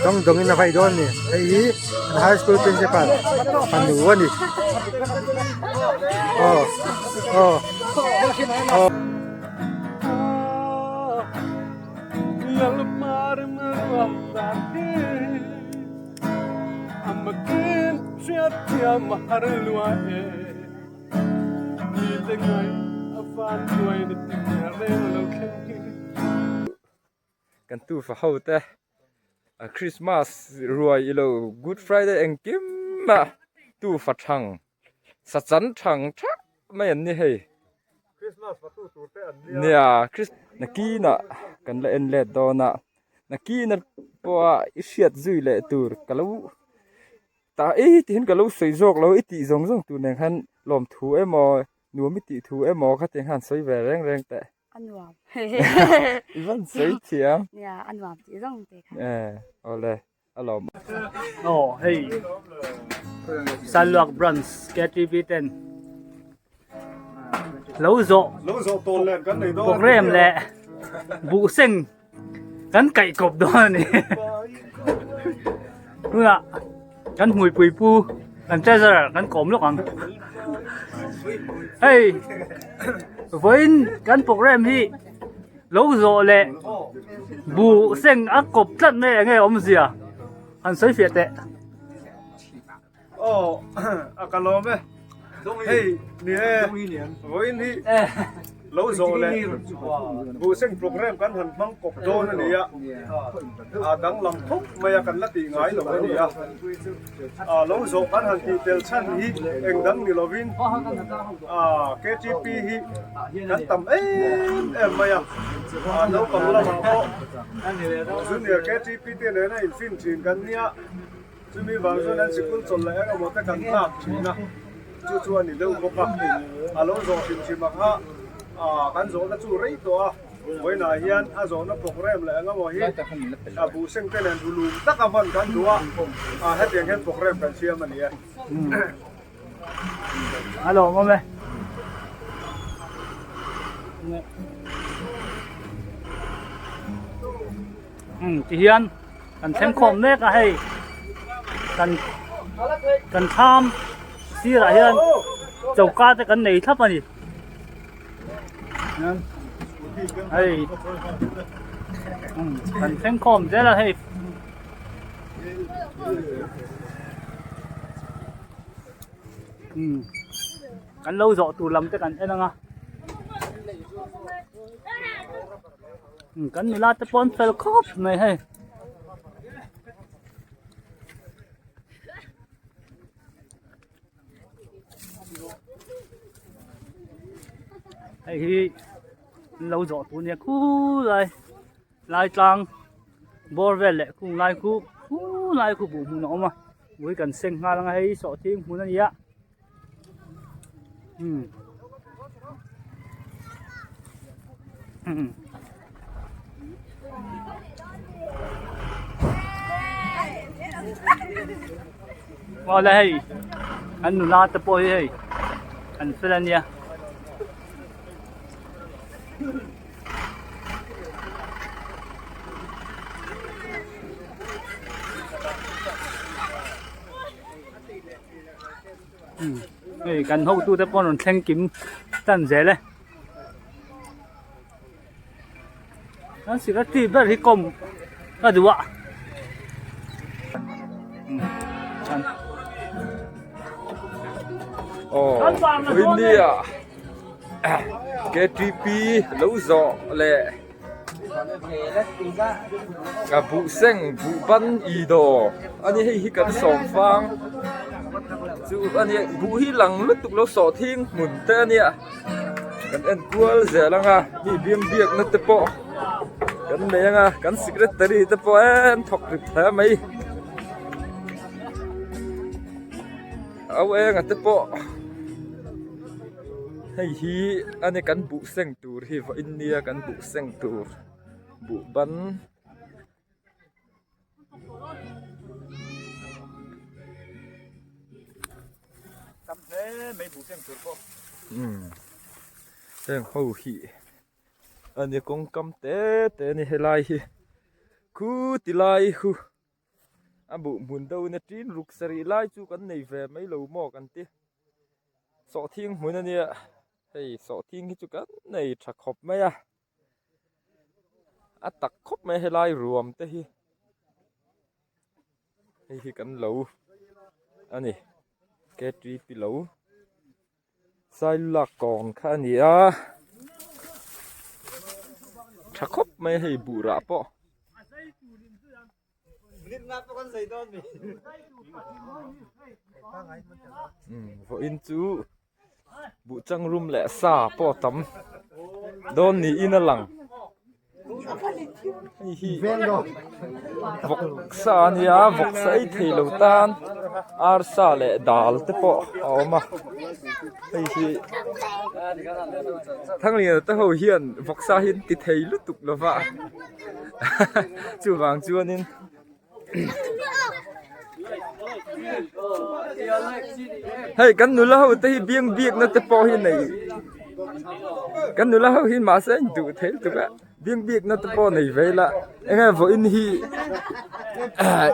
Dawng dawngin a vai dawn a ni. Hei hi an high school principal fanu a ni. Aw aw aw. Kan tufa ho te a Christmas ruai ilo Good Friday engkim a tufa thang sa chan thang thak mai an ni hei nia nakinah kan la en let dawn a nakin pawha i hriat zui leh tur ka lo tah ei tihian ka lo sawi zawk lo i tih zawng zawng tur nen khan lawmthu emaw nuam i tih thu emaw khatiang khan sawi ve reng reng teh. A nuam. I van sawi thiam. Nia, a nuam tih zawng te kha. Eh, awle, a lawm. Aw, hei Saluak Branch KTV ten lo zawh lo zawh tawn len kan nei dawn program leh buh seng kan kaih kawp dawn a ni. Tunah kan hmuipui pu kan treasurer kan kawm lawk ang. Hei vawiin kan program hi lo zawh leh buh seng a kawp tlat mai eng nge awmzia han sawi fiah teh. Aw a ka lawm e hei ni e vawiin hi lo zawh leh buhseng program kan han hmang kawp dawn a ni a a danglam khawp mai a kan la tih ngai lo a ni a a lo zawh kan han tih tel chhan hi eng dang ni lovin a KTP hi kan tam em em mai a a naupang lamah pawh junior KTP te nena infin thin kan nia. Chumi vang chuan an sikul chawlh leh eng emaw te kan tlak thin a, chu chu a ni deuh bawk a. A lo zawh hrim hrim ang a, kan zawhna chu rei tawh a, vawiinah hian a zawhna program leh eng emaw hi a buhseng te nen rulum taka hman kan duh a, hetiang hian program kan siam a ni e. A lawmawm e. Tihian kan thleng khawm mek a hei kan kan thlam sirah hian choka te kan nei thlap a ni hei kan thleng khawm zel a hei. Kan lo zawh tur lam te kan en ang a kan nula te pawh an fel khawp mai hei. Hei hi an lo zawh tur nia khulai lai tlang bawr vel leh khung lai khu khulai khu buh hmun a awm a ui kan seng nghal ang a hei sawhthing hmun a ni a umm umm. Awle hei an nula te pawh hi hei an fel a nia. Hei kan hotu te pawh an rawn thleng kim tan zel e an secretary ber hi kawm ka duh a Aw India KTP lo zawh leh a buh seng buh ban i daw a ni hei hi kan sawm fang chu a nia buh hi lang lutuk lo sawh thing hmun te a nia kan en kual zel ang a mi biang biakna te pawh kan nei ang a kan secretary te pawh em thawk rip hle mai au enga te pawh. Hei hi a ni kan buh seng tur hi vawiin nia kan buh seng tur buh ban umm heng ho hi a ni kawng kam te te a ni helai hi khu ti lai khu. A buh hmun deuhin a tin ruk sarih lai chu kan nei ve mai lo maw kan ti. Sawhthing hmun a nia, hei sawhthing hi chu kan nei tha khawp mai a. A tak khawp mai a helai ruam te hi. Hei hi kan lo a ni K3 pi lo Sailulak kawng kha a ni a tha khawp mai hei buh rah pawh. Vawiin chu buh changrum leh sa pawh a tam dawn niin a lang. Hei hi vawksa a nia vawksa ei thei lo tan arsa leh dal te pawh a awm a hei hi Thangliana te ho hian vawksa hi an ti thei lutuk lo va chuvang chuanin. Hei kan nula ho te hi biang biakna te pawh hi nei kan nula ho hi mahse an duh thei lutuk a biang biakna te pawh nei ve ila eng nge vawiin hi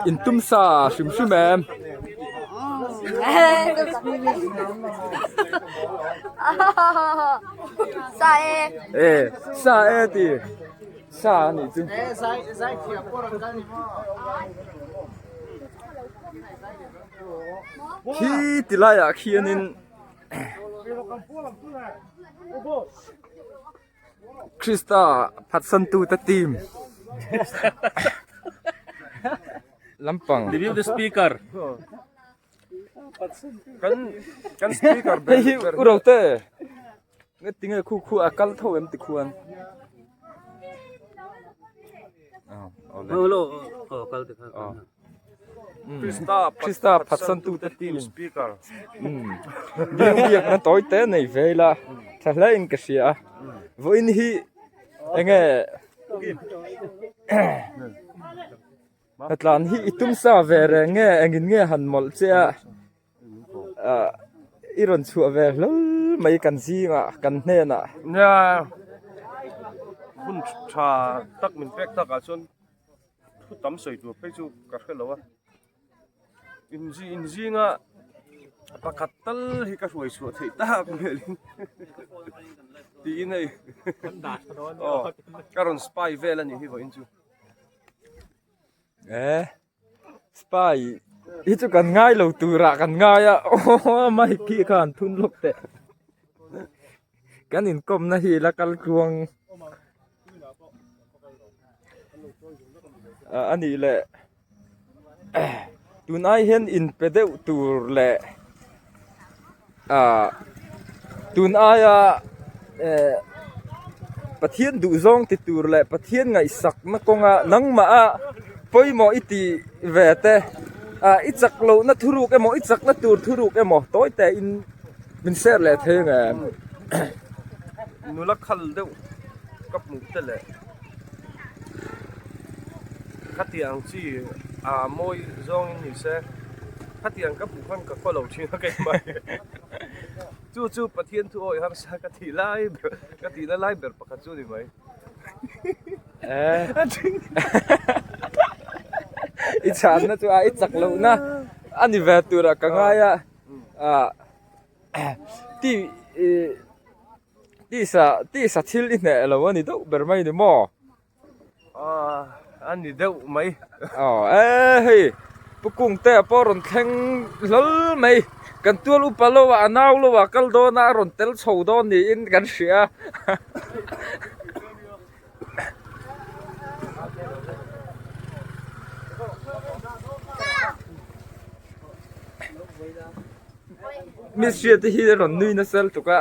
in tum sa hrim hrim em. Sa e. E sa e ti. Sa a nih chu. Khi ti laiah khianin Krista phatsantute team lampang. Review the speaker. Kan kan speaker Hei hi u Rote. Nge tinge khu khu a kal tho em ti khuan. Hello oh kal te kha. Krista Krista phatsantu te team speaker. Biak biak na tawi te nei ve ila tha hle in ka hria a. Vawiin hi enge Hna tlan hi i tum sa ve reng nge engin nge han mawlh che a ah i rawn chhuah ve hlawl mai kan zingah kan hnenah. Nia hun tha tak min pek takah chuan thu tam sawi tur phei chu ka hre lo a. Inzinga pakhat tal hi ka hruai chhuah theih tak hmelin tiin hei aw ka rawn spy vel a nih hi vawiin chu. E spy hi chu kan ngai lo turah kan ngai a aw mic khi kha an thun lawk teh kan inkawmna hi la kal tluang a nih leh. Tunai hian inpe deuh tur leh ah tun aia eh Pathian duh zawng ti tur leh Pathian ngaihsakna kawnga nangmah a pawimawh i tih ve te ah i chak lohna thuruk emaw i chakna tur thuruk emaw tawi te in min share leh thei ang em. Nula khal deuh ka hmuh te leh. Khatiang chi a mawi zawngin ni se, khatiang ka hmuh khan ka khaw lo thin a keimah hi. Chu chu Pathian thu awi harsa ka tih lai ber, ka tihna lai ber pakhat chu ni mai. I chhanna chu a i chak lohna a ni ve turah ka ngai a, ti Tisa tisa thil i hneh lo a ni deuh ber mai ni maw? Aw a ni deuh mai. Aw e hei Pu Kungtea pawh a rawn thleng hlawl mai. Kan tual upa lo ah a nau lo ah kal dawn a a rawn tel chho dawn niin kan hria. Miss hriat te hi a rawn nui nasa lutuk a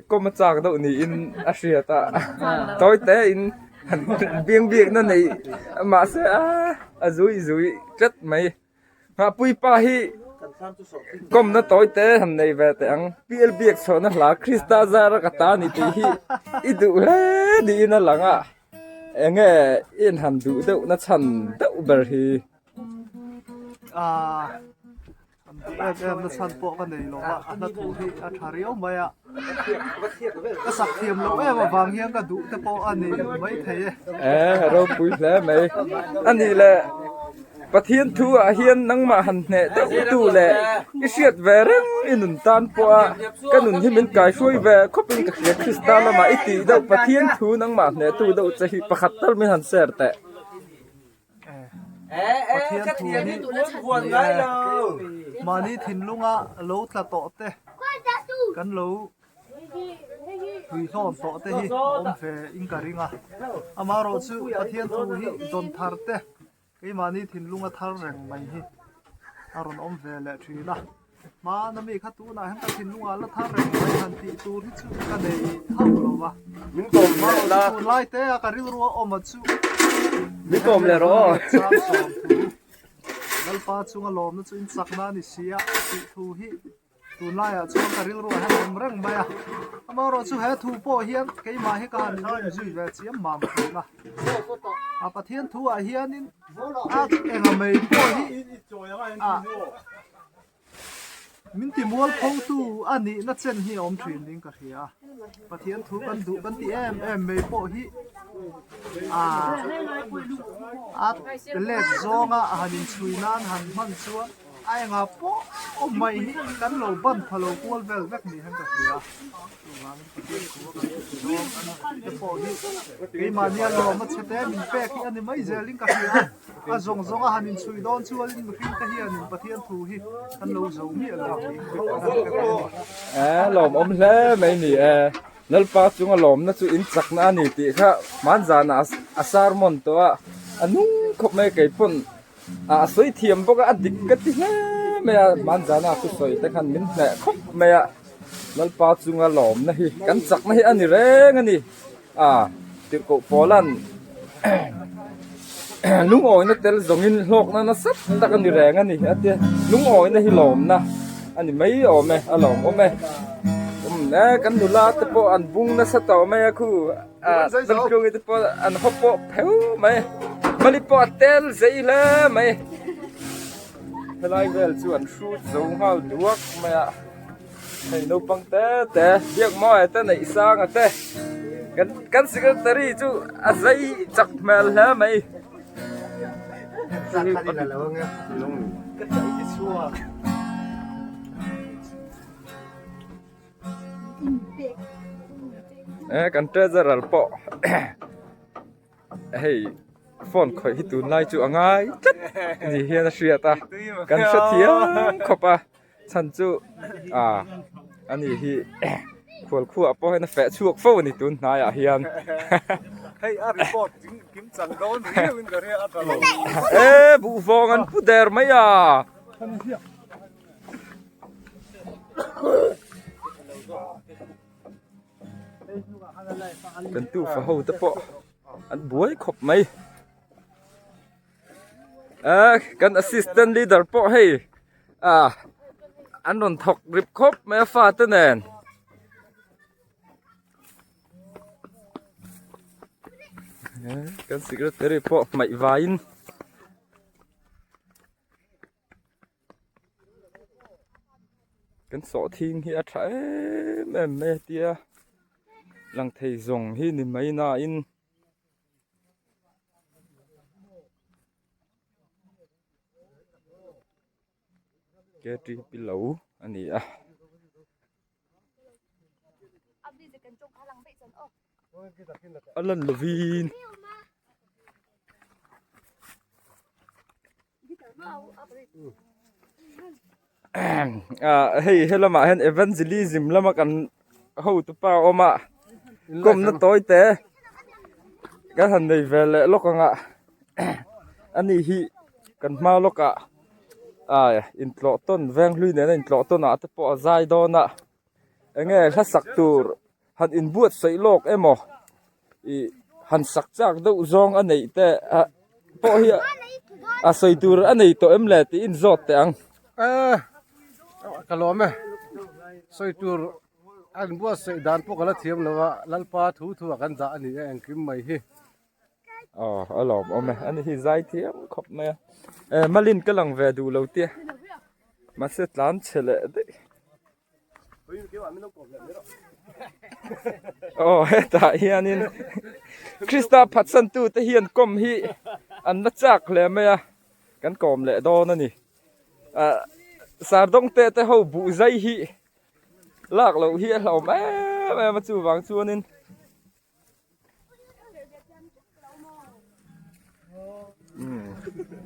kawm a chak deuh niin a hriat a tawi te in han biang biak na nei mahse a a zui zui tlat mai nghahpui pa hi kawmna tawi te han nei ve teh ang P_L biak chhuahna hla Krista zara ka ta ni tih hi i duh hle niin a lang a eng nge i inhan duh deuh na chhan deuh ber hi. An duh em em na chhan pawh ka nei lo a, a hla thu hi a tha riau mai a, ka sak thiam loh em avang hian ka duh te pawh a ni mai thei e. E ropui hle mai a nih le. Pathian thu ah hian nangmah han hneh deuh tu leh i hriat ve reng i nun tan pawh a ka nun hi min kai hruai ve khawp in ka hria Krista lamah i tih deuh Pathian thu nangmah hneh tu deuh che hi pakhat tal min han share teh. Pathian thu hi ni e mahni thinlunga lo tla tawh te kan lo Hruihlawn tawh te hi a awm ve in ka ring a, amaherawh chu Pathian thu hi dawn thar te keimahni thinlung a thar reng mai hi a rawn awm ve leh thin a, hmana mi kha tunah hian ka thinlungah la thar reng mai han tih tur hi chu ka nei hauh lo va, amaherawh chu tunlai te a ka rilru a awm a chu chang sawm thu Lalpa chunga lawmna chu in chakna a ni si a tih thu hi. Tunlaiah chuan ka rilru a hen awm reng mai a, amaherawh chu he thu pawh hian keimah hi ka han inrin zui ve chiam mam thin a. A Pathian thu ah hianin a enga mai pawh hi a min ti mual pho tu a nihna chen hi a awm thin ding ka hria a. Pathian thu kan duh kan ti em em mai pawh hi a a let zawnga a han inchhui nan han hman chuan A engah pawh awm mai hi kan lo ban pha lo kual vel vek ni hian ka hria. Chuvangin Pathian thu a kan tih zawng an tih te pawh hi keimahni a lawm a chhe te min pek hi a ni mai zelin ka hria a. A zawng zawng a han inchhui dawn chuanin mihring te hianin Pathian thu hi kan lo zo miah lo niin ka hre ve a ni. E lawmawm hle mai ni e. Lalpa chunga lawmna chu in chakna a ni tih kha hmanzanah a sermon tawh a, a nung khawp mai keipawn A sawi thiam bawk a, a dik ka ti hle mai a, hmanzana thusawi te khan min hneh khawp mai a, Lalpa chunga lawmna hi kan chakna hi a ni reng a ni. A tirhkoh pawlan lungawina tel zawngin hlawkna nasa tak a ni reng a ni a tia, lungawina hi lawmna a ni mai awm e, a lawmawm e. Umm e kan nula te pawh an bung nasa tawh mai a khu. Tlangtlungi te pawh an hawp pawh pheu mai mali pawh a tel zei hle mai helai vel chu an hrut zo nghal duak mai a hei naupang te te biak mawi te neih sang a te kan kan secretary chu a zei chak hmel hle mai. E kan treasurer pawh hei phone khawih hi tunlai chu a ngai tlat ni hian a hriat a kan hre thiam khawp a chhan chu ah ani hi khual khuah pawh hian a feh chhuak fo a ni tun hnaiah hian e buhvawng an pu der mai a. Kan tufa ho te pawh an buai khawp mai ah kan assistant leader pawh hei ah an rawn thawk rip khawp mai a fate nen. Kan secretary pawh hmaih vaiin. Kan sawhthing hi a tha em em mai a tia lang thei zawng hi ni mai nain ktp lo a ni a. A lan lovin. Ah hei helamah hian evangelism lama kan hotupa a awm a kawmna tawi te kan han nei ve leh lawk ang a ani hi kan hma lawkah ah intlawh tawn veng hlui nena intlawh tawn ah te pawh a zai dawn a enge hla sak tur han inbuatsaih lawk emaw ih han sak chak deuh zawng a neih te ah pawh hi a sawi tur a nei tawh em le tih inzawt teh ang. Eh ka lawm e sawi tur a inbuatsaih dan pawh ka la thiam lo a Lalpa thu thu ah kan dah a ni e engkim mai hi. Aw a lawm awm e ani hi zai thiam khawp mai a eh Malin ka lang ve duh lo tia mahse tlan chhe leh daih. Aw hetah hianin Krista phatsan tute hian kawm hi an la chak hle mai a. kan kawm leh dawn a ni. Ah Sardawngte te ho buh zai hi lak loh hi a hlauhawm em em a chuvang chuanin umm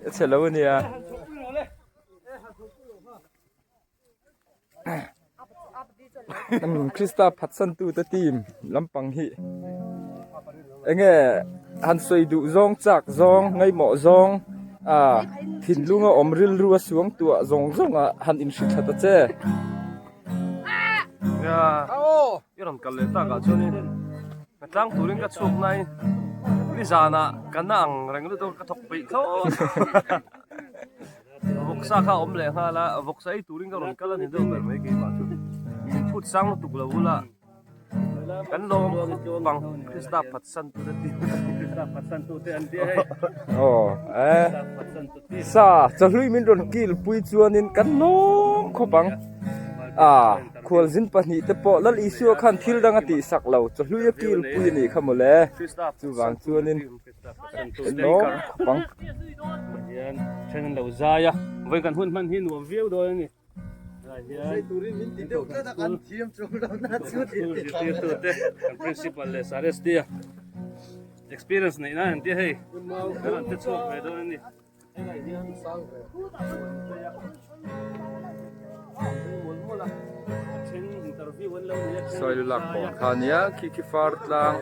a chhe lo a nia. Krista phatsan tute team lampang hi enge han sawi duh zawng chak zawng ngaihmawh zawng ah thinlunga awm rilru a suang tuah zawng zawng ah han inhri that a che. I rawn kal leh tak ah chuanin ka tlang turin ka chhuak nai nizanah ka na ang reng lutuk ka thawk peih thlawt. Vawksa kha a awm leh nghal a, vawksa ei turin ka rawn kal a ni deuh ber mai keimah chu. Min phut sang lutuk lo ula, kan lawm khawp ang Krista phatsan tute ti. Krista phatsan tute an ti hei. Aw eh sa chawhlui min rawn kil pui chuanin kan lawm khawp ang. A khualzin pahnih te pawh Lal Isua khan thil dang a tihsak lo, chawhlui a kil pui a nih kha mawle. Chuvang chuanin. Lawm khawp ang. Hian then an lo zai a, vawi kan hun hman hi nuam viau dawn a ni. Zai turin min ti deuh tlat a kan thiam chuang lo na chu ti zirtirtu te kan principal leh Sir ST a experience neih nan an tia hei kan an te chhuak ve dawn a ni. Sawi lak kawn kha nia khi khi far tlang.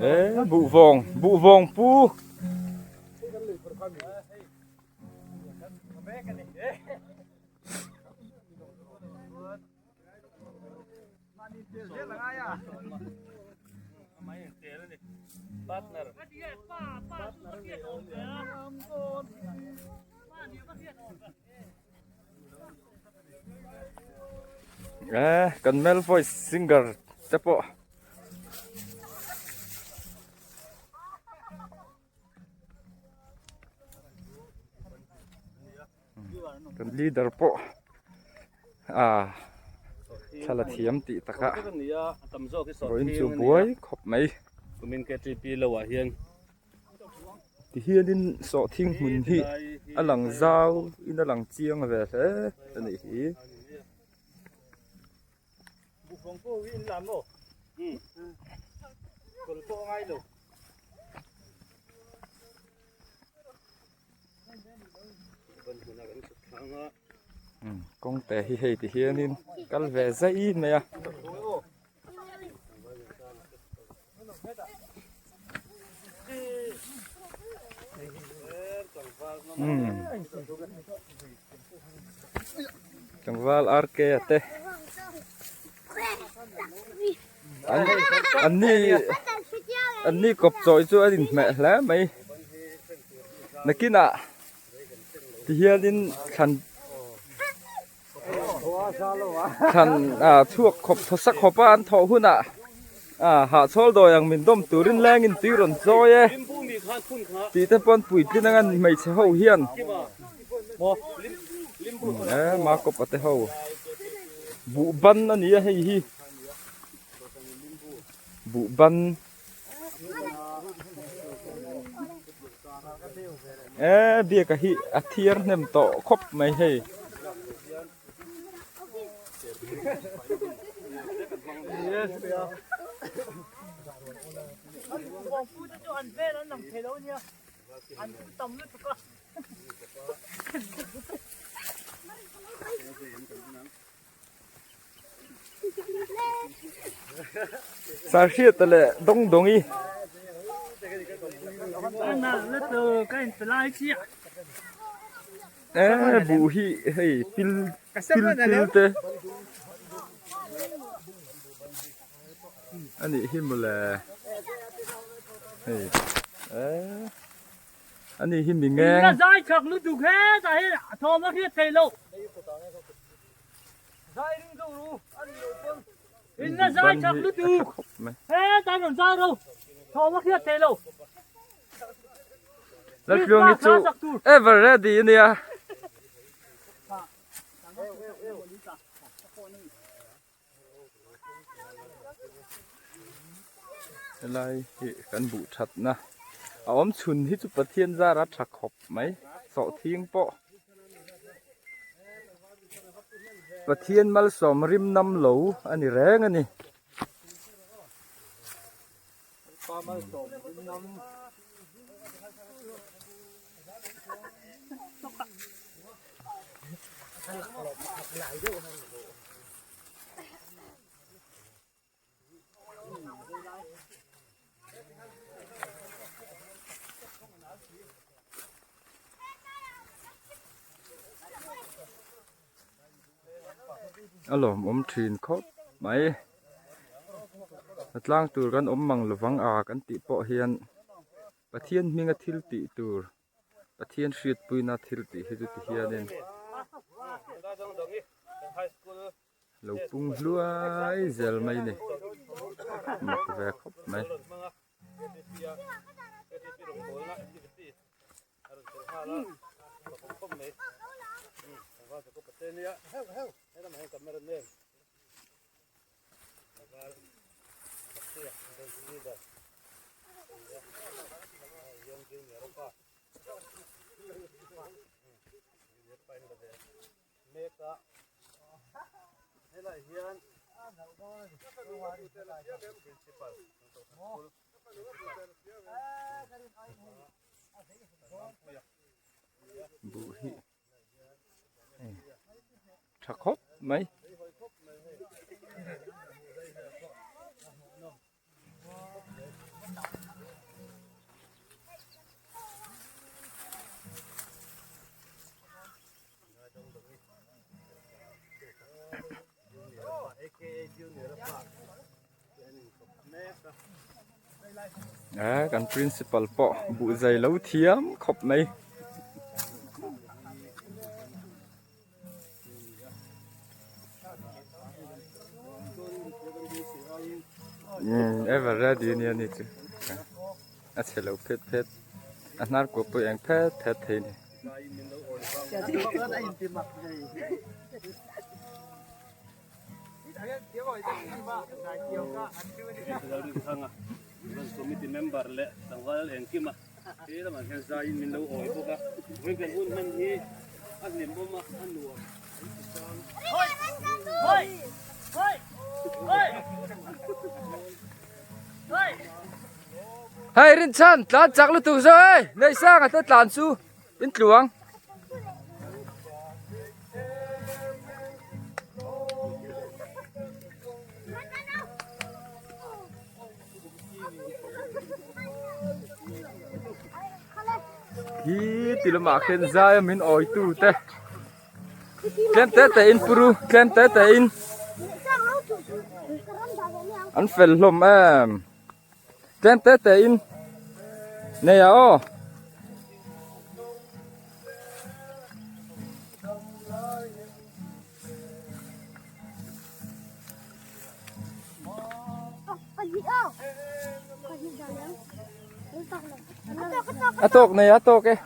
Ê bụ vòng bụ vòng pu Ê kan male voice singer te pawh Kan leader pawh ah thla la thiam tih takah vawiin chu buai khawp mai. Tihianin sawhthing hmun hi a lang zau in a lang chiang ve hle a nih hi. Kawng te hi hei ti hianin kal ve zai mai a. Tlangval RK a te an an ni an ni kawp chawi chu an inhmeh hle mai nakinah tihianin thlan Thlan ah chhuak khawp thaw sak khawp a an thawh hunah ah hahchhawl dawi ang min dawm turin lengin tui rawn chawi e tih te pawn puitlin anga hmeichhe ho hian e makawp a te ho buh ban a ni a hei hi buh ban. E biaka hi a thiar hnem tawh khawp mai hei. Sar hriata leh dawng dawngi. Eh buh hi hei pil pil pil te a nih hi mawle hei eh a nih hi mi ngeng. Zai chak lutuk hetah hian thawm a hriat theih loh. Inna zai chak lutuk hetah rawn zai ro thawm a hriat theih loh. Laltluangi chu ever ready a nia. Helai hi kan buh thatna a awm chhun hi chu Pathian zara tha khawp mai sawhthing pawh Pathian malsawm rim nam lo a ni reng a ni. A lawmawm thin khawp mai a tlang tur kan awm mang lovang a kan tih pawh hian Pathian hminga thil tih tur Pathian hriatpuina thil tih hi chu ti hianin lo pung hluai zel mai a ni mak ve khawp mai. Buh hi tha khawp mai. Eh kan principal pawh buh zai lo thiam khawp mai. Umm ever ready ania ni chu a chhe lo phet phet a hnar kuah pawh eng phet phet thei a ni. Committee member leh tlangval engkima he lamah hian zaiin min lo awi bawk a vawiin kan hun hman hi a hlim awm a a nuam an ti chang. Hei Rinchhan tlan chak lutuk zawk ei Neihsanga te tlan chu in tluang. Hi ti lamah khian zai a min awi tu te tlem te te in puru tlem te te in an fel hlawm em tlem te te in nei a aw. A tawk nei a tawk e.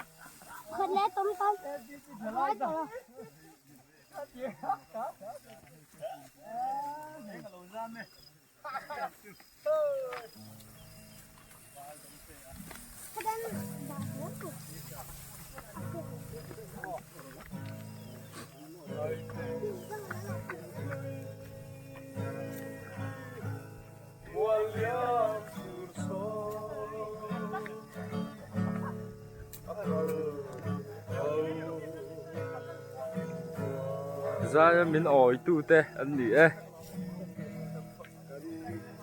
Zaia min awitu te an ni e.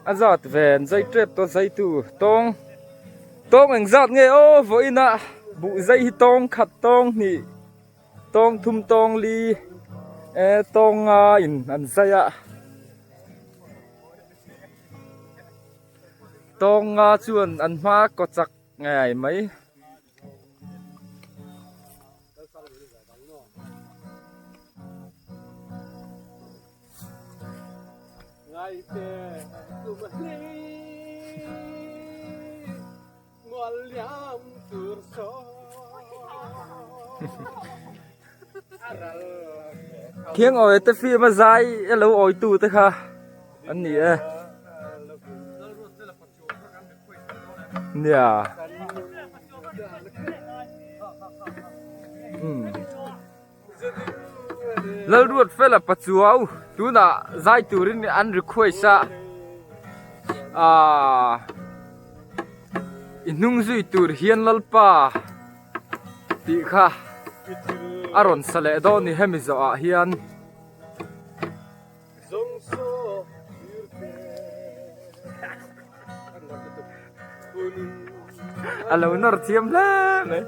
A zat ven zai tep tawh zai tu tawng. Tawng engzat nge aw vawiin a buh zai hi tawng khat tawng hnih tawng thum tawng li eh tawng nga in an zai a tawng nga chuan an hma kaw chak ngei mai. Khiang awi te film a zai a lo awi tu te kha an ni e. Nia. Umm. Lalruat fela pachuau tunah zai turin an request a aaa i hnung zui tur hian lalpa tih kha a rawn sa leh dawn a ni hemi zawhah hian. A lo nawr thiam hle mai.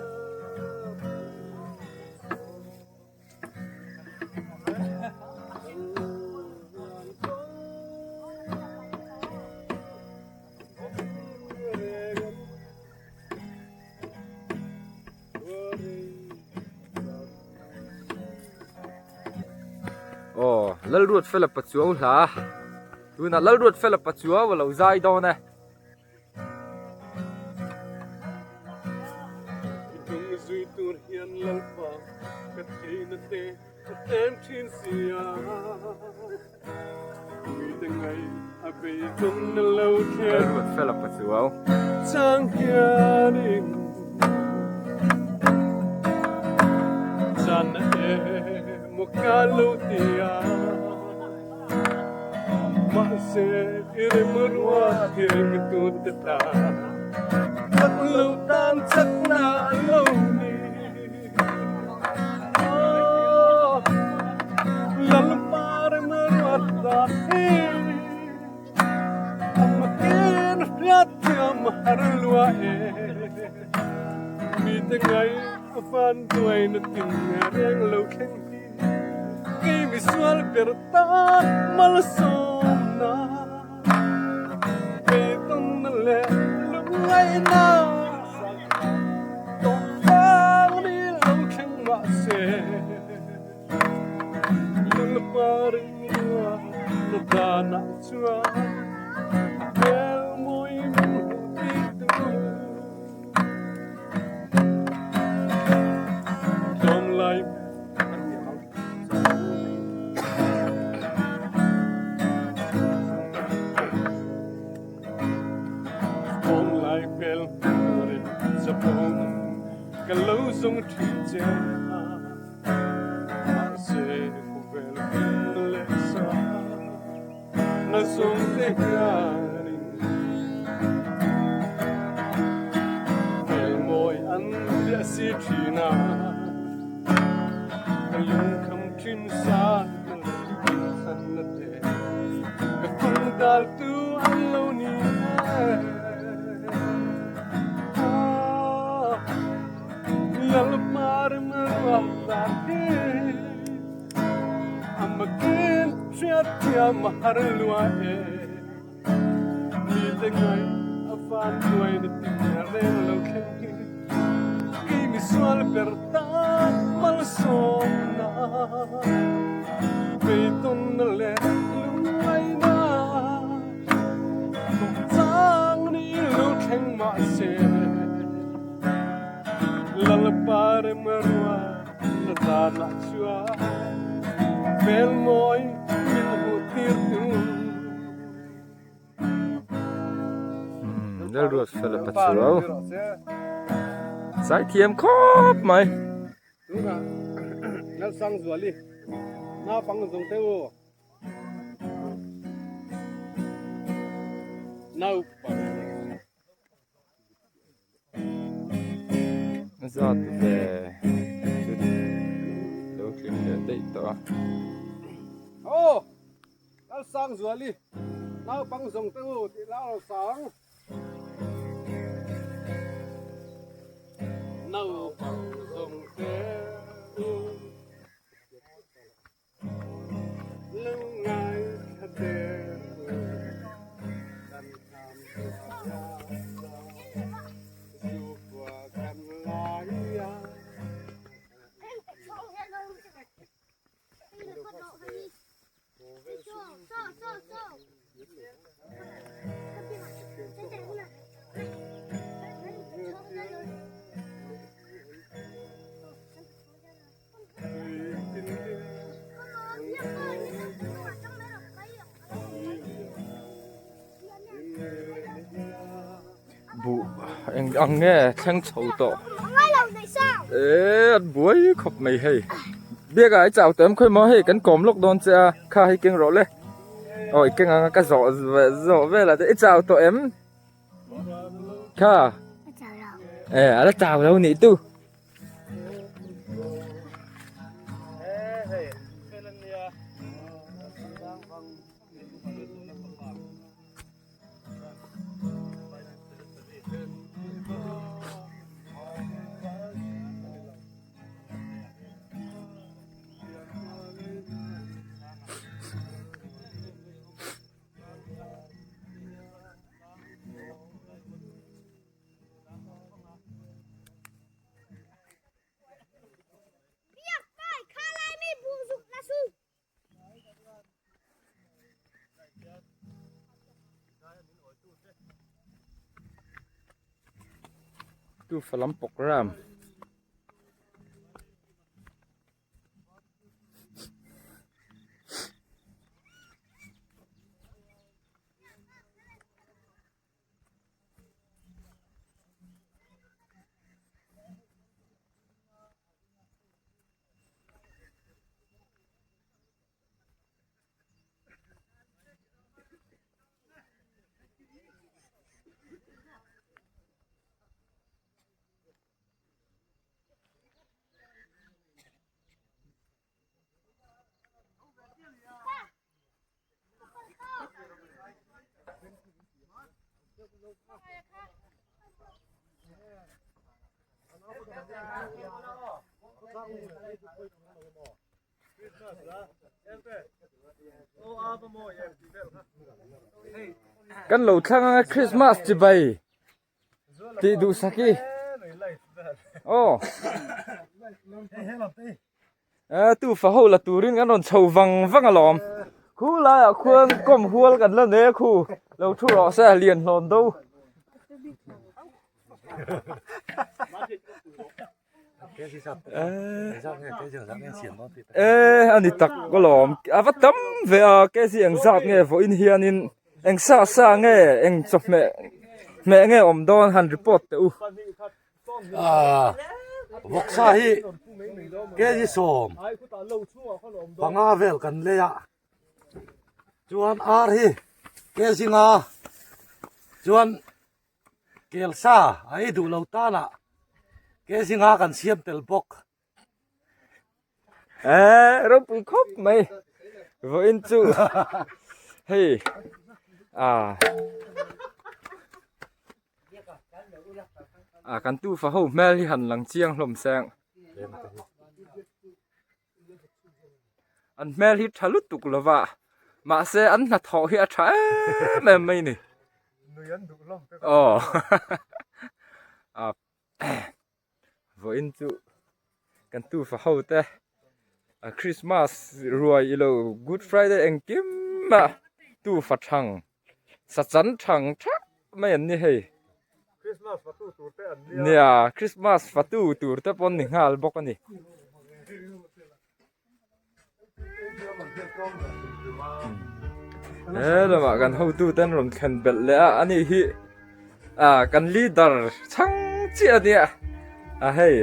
Aw Lalruat fela pachuau hla tunah Lalruat fela pachuau a lo zai dawn e. Lalruat fela pachuau. Lalruat fela pachuau zai thiam khawp mai. Zat ve chu lo tling leh daih tawh a. Aw Lalsangzuali naupang zawng te u tih la aw sang. ang nge thleng chho tawh eh an buai khawp mai hei biak ah i chau tawh em khawi maw hei kan kawm lawk dawn che a kha hei keng rawh le aw i keng ang a ka zawh zawh vel ah te i chau tawh em kha eh a la chau lo nih tu. Tu falam program. Kan lo thlang anga Christmas chibai tih duhsak i aw eh tu fa ho la turin kan rawn chho vang vang alawm khu laiah khuan kawm hual kan la nei a khu lo thu rawh se lian hlawn do. Eh ani tak alawm a va tam ve a kc eng zat nge vawiin hianin eng sa sa nge eng chawhmeh hmeh nge awm dawn han report teh u. Ah vawksa hi kg 10 panga vel kan lei a chuan ar hi kg 5 chuan Kelsa a ei duh lo tanah kg nga kan siam tel bawk. Eh ropui khawp mai vawiin chu hei ah ah kan tufa ho hmel hi han lang chiang hlawm seng. An hmel hi tha lutuk lo va, mahse an hnathawh hi a tha em em mai ni. Aw vawiin chu kan tufa ho te a Christmas ruai ilo Good Friday engkim a tufa thang sa chan thang thak mai an ni hei. Christmas fatu tur te an nia. Nia, Christmas fatu tur te pawn ni nghal bawk a ni. He lamah kan hotu ten rawn thlen belh leh a, ani hi ah kan leader chhang chiah a nia. A hei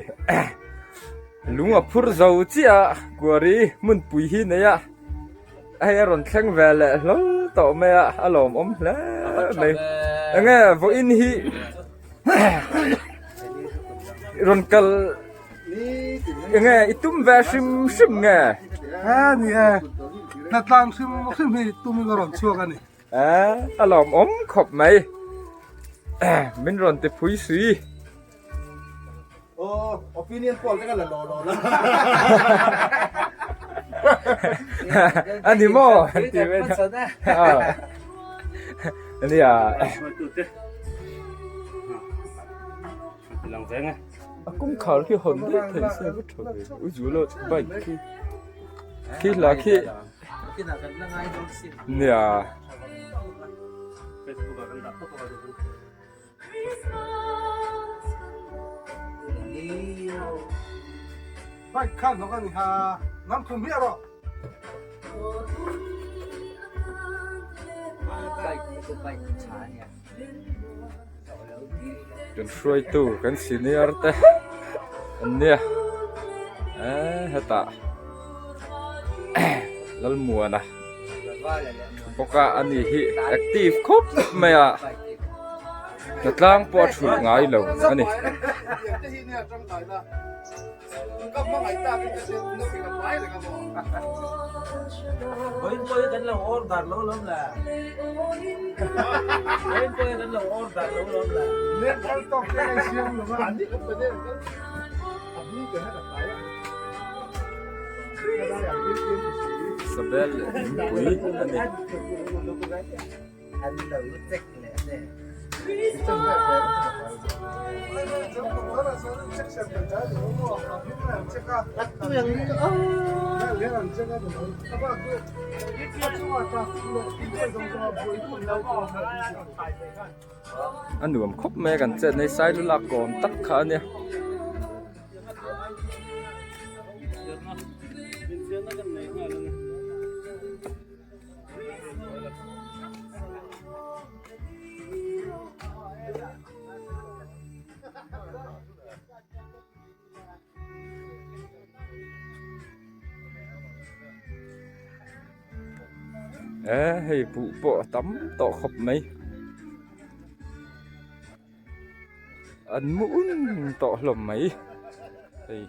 lung a phur zo chiah a, kuari hmunpui hi nei a. Hei a rawn thleng ve leh hlawl tawh mai a, a lawmawm hle mai. Enge vawiin hi rawn kal enge i tum ve hrim hrim nge? He ni e, hnatlang hrim hrim hi tumin ka rawn chhuak a ni. A lawmawm khawp mai, min rawn ti phui sui. Oh, opinion poll te ka la lo lo la. Ani maw? An ti ve na. Ania. Lang veng e. A kawngkhar khi hawn daih thei se va tha ve. U Zula bike khi. Khi hla khi. Nia. Facebook ah kan dah tawp a. Bike khan hnawk a ni ha, nam thum hi a rawh. Bike chu bike tha a nia. Kan hruaitu kan senior te an nia eee hetah Lalmuana bawk a ani hi active khawp mai a hnatlang pawh a thulh ngai lo a ni. Sabel leh thingpui a ni. A nuam khawp mai a kan chet na hi sai lu lak kawm tak kha a nia. E hei buh pawh a tam tawh khawp mai an mu un tawh hlawm mai hei.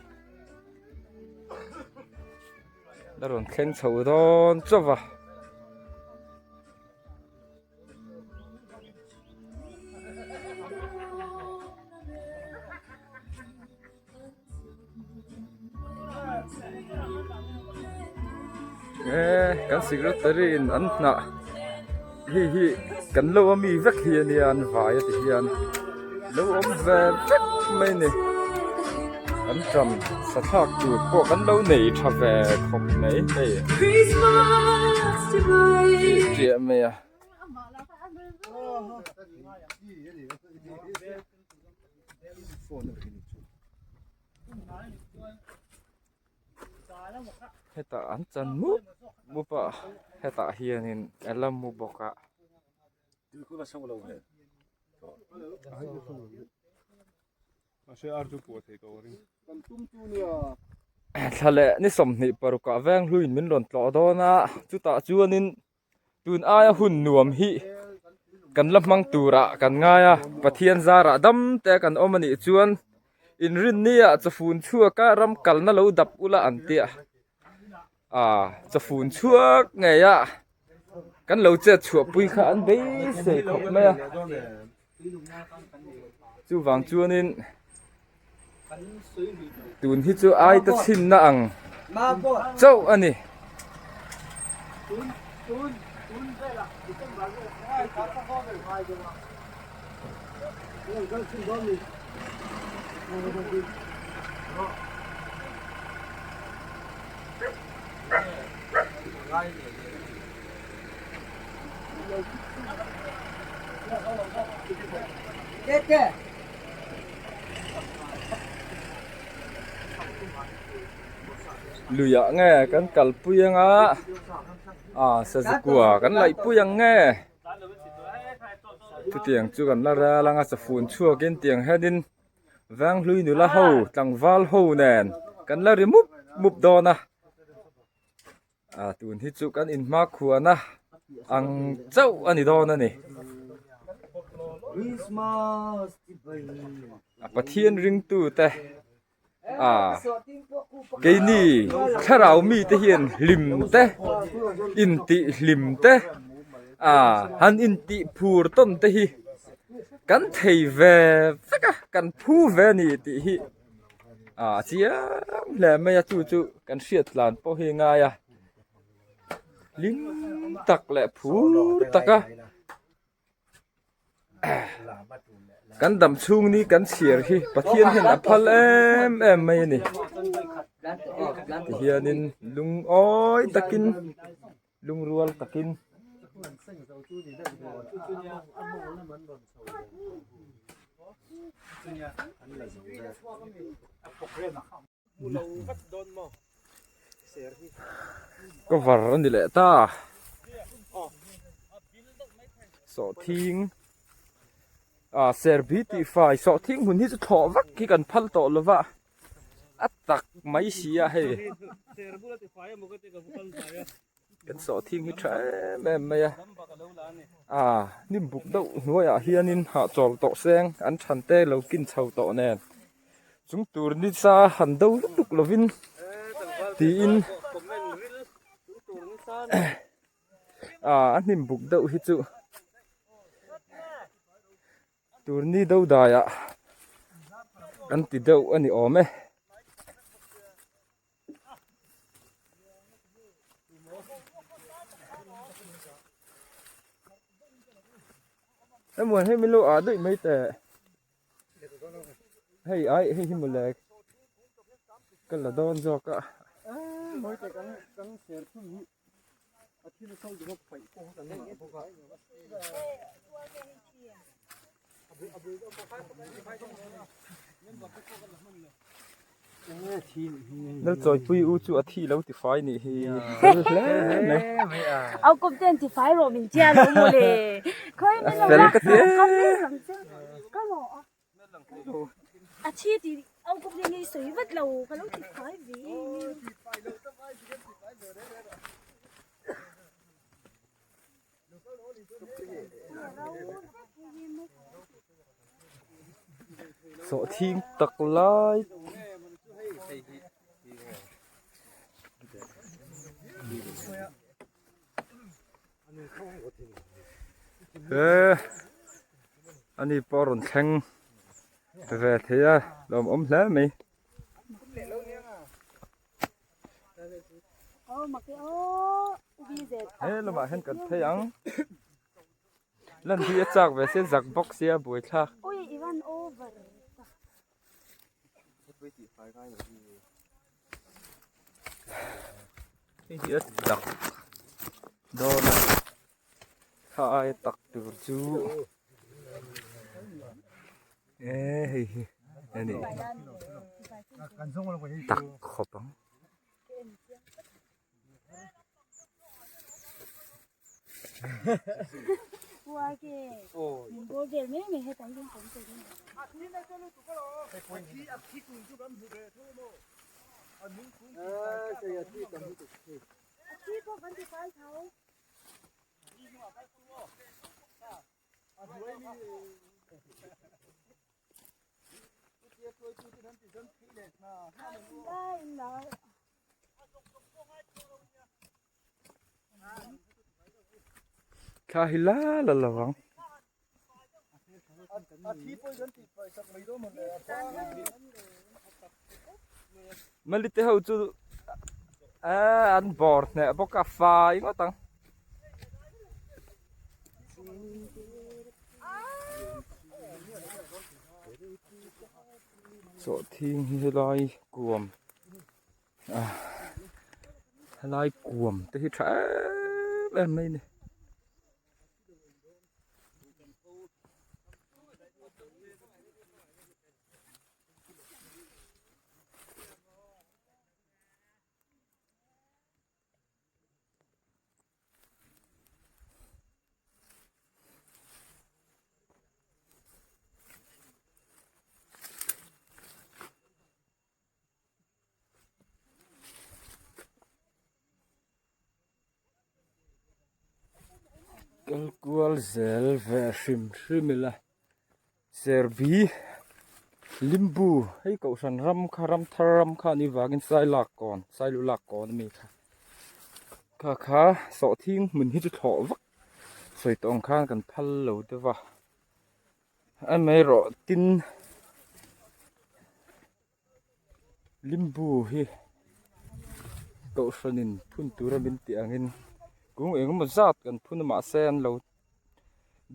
La rawn thleng chho dawn chauh va. E kan secretary in an hnah hei hi kan lo a mi vek hi ania an vai a ti hian lo awm ve vek mai a ni an ṭam sa thlak tur pawh kan lo nei ṭha ve khawp mai hei ṭiah mai a. Hetah an chan mup mup a hetah hianin a la mu bawk a. Thla leh ni 26 ah veng hluiin min rawn tlawh dawn a chutah chuanin Tun aia hun nuam hi kan la hmang turah kan ngai a, Pathian zarah dam te kan awm a nih chuan inrinnia chawfun chhuaka ram kalna lo dap ula an tia a, chawfun chhuak ngeia kan lo chet chhuahpui kha an beisei khawp mai a, chuvang chuanin Tun hi chu ai ta chhinna ang chauh a ni. Luiah nge kan kalpui anga ah sazikua kan laihpui ang nge chutiang chu kan la ral anga chafun chhuakin tiang hianin Venghlui nula ho tlangval ho nen kan la ri mup mup dawn a. Ah tun hi chu kan inhma khuana ang chauh a ni dawn a ni. A Pathian ringtu te ah keini thlarau mi te hian hlim te intih hlim te ah han intih phur tawn te hi kan thei ve vek a kan phu ve a ni tih hi. Ah a chiang hle mai a chu chu kan hriat tlan pawh hi ngai a hlim tak leh phur tak a kan dam chhung ni kan chhiar hi Pathian hian a phal em em mai a ni tihianin lungawi takin lungrual takin. Cover a ni leh ta sawhthing. Ah serbi tih fai sawhthing hmun hi chu thlawh vak hi kan phal tawh lo va a tak mai si a hei kan sawhthing hi tha em em mai a ah hnim buk deuh hnuaiah hianin hahchawl tawh seng an than te lo kin chho tawh nen chung tur nisa han do lutuk lovin tiin ah a hnim buk deuh hi chu turni do daiah an ti deuh a ni awm e. Hei muan hei min lo ah daih mai teh. Hei ai hei hi mawle ka la dawn zawk a. Lalchawipui u chu a thi lo ti fai nih hi fel hle mai. Au kawp ten ti fai rawh min tia lo mawle. Khawi min lo Fel la ka ti em. Ka mel lang che ka lo a. A thi ti au kawp ten i sawi vat lo ka lo ti fai ve em. Sawhthing tak lai he ani pawh a rawn thleng ve thei a lawmawm hle mai. He lamah hian kan phei ang lan hi a chak ve se zak bawk sia buai thlak. Hei hi a tak dawn a kha aia tak tur chu e hei hi a ni tak khawp ang. Thla hi la la lo ang. Mali te ho chu an bawr hneh bawk a fai ngawt ang. Sawhthing hi helai kuam ah helai kuam te hi tha em em mai a ni. Kal kual zel ve hrim hrim ila Serbi Limbu hei kohhran ram kha ram thar ram kha anih vangin sai lak kawn sai lu lak kawn ami kha kha kha sawhthing hmun hi chu thlawh vak sawi tawh ang khan kan phal lo deuh a amaherawh tin Limbu hi kohhranin phun tura min tih angin kung engemaw zat kan phun a mahse an lo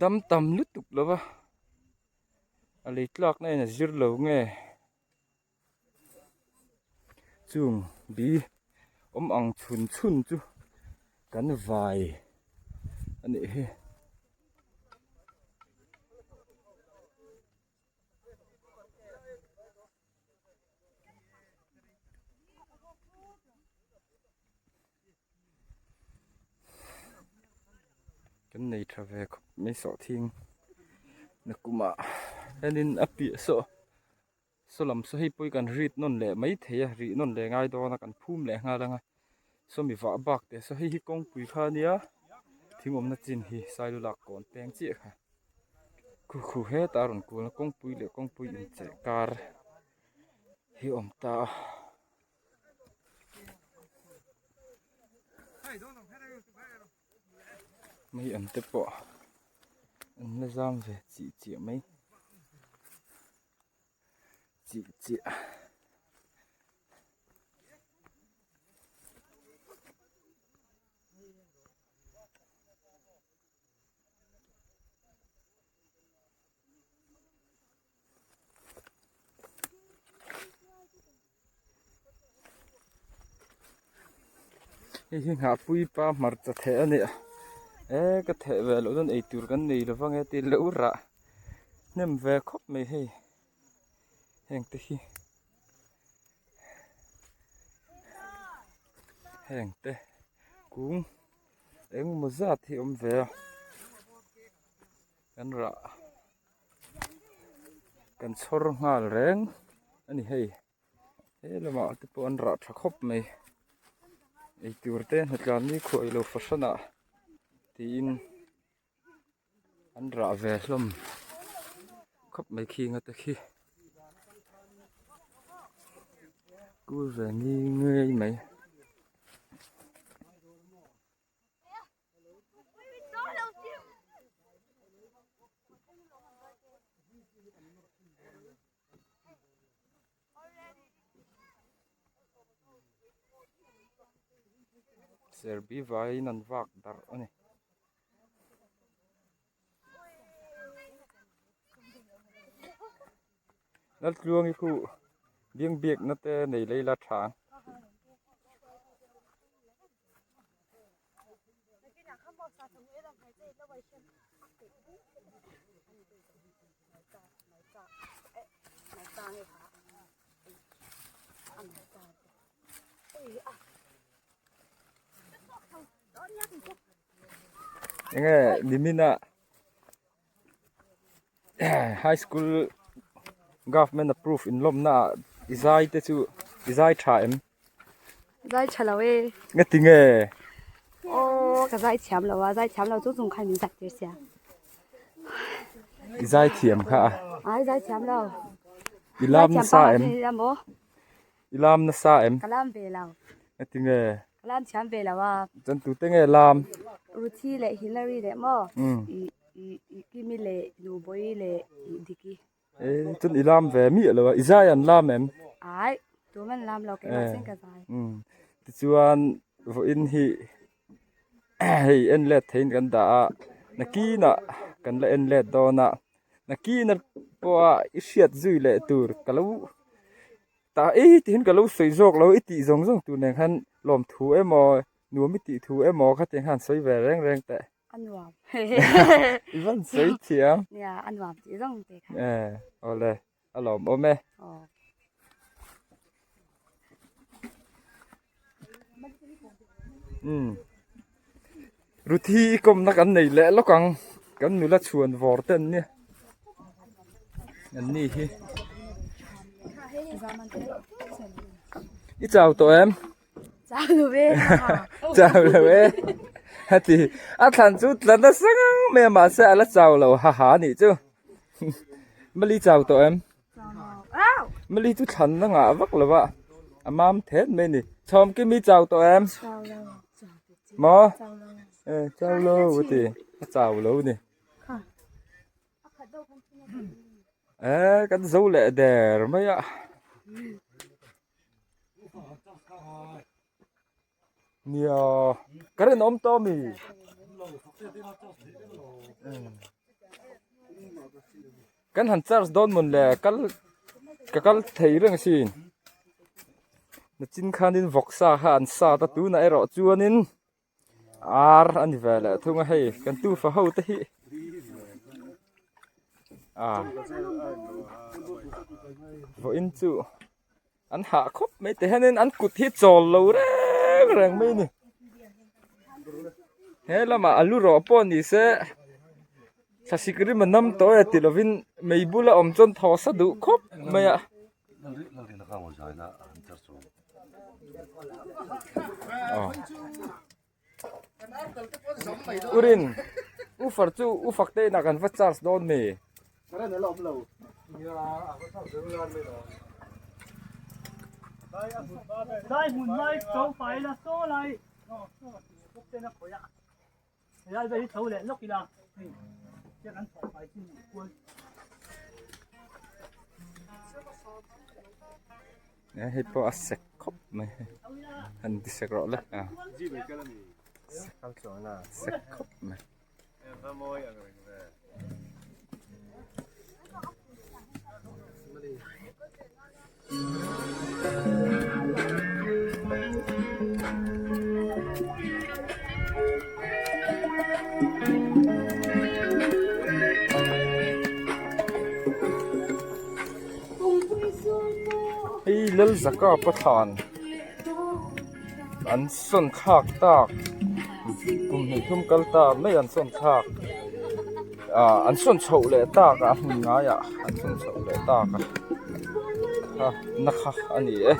dam tam lutuk lo va a lei tlakna in a zir lo nge chung bi awm ang chhun chhun chu kan vai a nih hi. Kan nei tha ve khawp mai sawhthing. Nakumah hianin a piah saw saw lam saw hei pawh hi kan rit nawn leh mai thei a rih nawn leh ngai dawn a kan phum leh nghal ang a sawmi vah bak te saw hei hi kawngpui kha a nia thing awmna chin hi sailulak kawn peng chiah kha khu khu hetah a rawn kul a kawngpui leh kawngpui incheh kar hi a awm ta a. Mei an te pawh an la zam ve chih chiah mai chih chiah. Hei hi nghahpui pa hmarcha theh a ni a e ka theh ve loh chuan eitur kan nei lo vang e tih leh u rah hnem ve khawp mai hei heng te hi heng te kung engemaw zat hi awm ve a kan rah kan chhawr nghal reng a ni hei he lamah te pawh an rah tha khawp mai eitur te hnatlan ni khuai lo fahran ah tiin an rah ve hlawm khawp mai khing a te khi kul ve ngi ngei mai. Serbi vaiin an vak darh a ni. Laltluangi khu biangbiakna te nei lei la tha ang. Enge nimina high school government approve inlawmna ah i zai te chu i zai tha em? Zai tha lo e. Nga ti nge? Aw ka zai thiam lo a, zai thiam lo chu chung khan min zai tir sia. I zai thiam kha a. Ai zai thiam lo. I lam nasa em? I lam nasa em? Ka lam ve lo. Nga ti nge? Ka lam thiam ve lo a. Chuan tute nge lam? Ruthi leh Hillary leh maw? I i Kimi leh Nubawii leh i Diki. E chuan i lam ve miah lo a, i zai an lam em? Ai, tum an lam lo keimah chian ka zai. Tichuan vawiin hi hei en let theiin kan dah a, nakinah kan la en let dawn a, nakin pawha i hriat zui leh tur ka lo ta ei tihin ka lo sawi zawk lo i tih zawng zawng tur nen khan lawmthu emaw nuam i tih thu emaw khatiang khan sawi ve reng reng teh. A nuam. I van sawi thiam. Nia, a nuam tih zawng te kha. Eh, awle, a lawmawm e. Aw. Umm. Ruthi i kawmna kan nei leh lawk ang. Kan nula chhuan vawr te an nia. An ni hi. I chau tawh em? Chau lo e. Chau lo e. Hati a thlan chu tla nasa ngang mai a mahse a la chau lo ha ha anih chu. Mali chau tawh em? Mali chu thlan na ngah vak lo a a mam thet mai a ni. Chhawm kimi chau tawh em? Maw? E chau lo a ti a chau lo a ni. E kan zo leh der mai a. Nia current awm tawh ami kan han charge dawn mawn le kal ka kal thei reng asin nachin khanin vawksa kha an sat a tunah erawh chuanin Ar a ni ve leh thung a hei kan tufa ho te hi a vawiin chu an hah khawp mai te hianin an kut hi chawl lo reng reng mai a ni he lamah a lu rawh pawh ni se. Thlasik rim a nam tawh e ti lovin mei bula awm chuan thaw sa duh khawp mai a. Urin ufar chu ufak te inah kan va charge dawn mi. Lai hmun lai tho fai la saw lai Helai vel hi tho leh lawk ila hei chiah kan thawh fai chin kual. Hei pawh a sek khawp mai hei han ti sek rawh le a sek khawp mai. Hei Lalzaka Pathan an sawn thlak tak kum hnih thum kal ta mai an sawn thlak ah an sawn chhoh leh tak a a hmun ngaiah an sawn chhoh leh tak a kha na kha a ni e.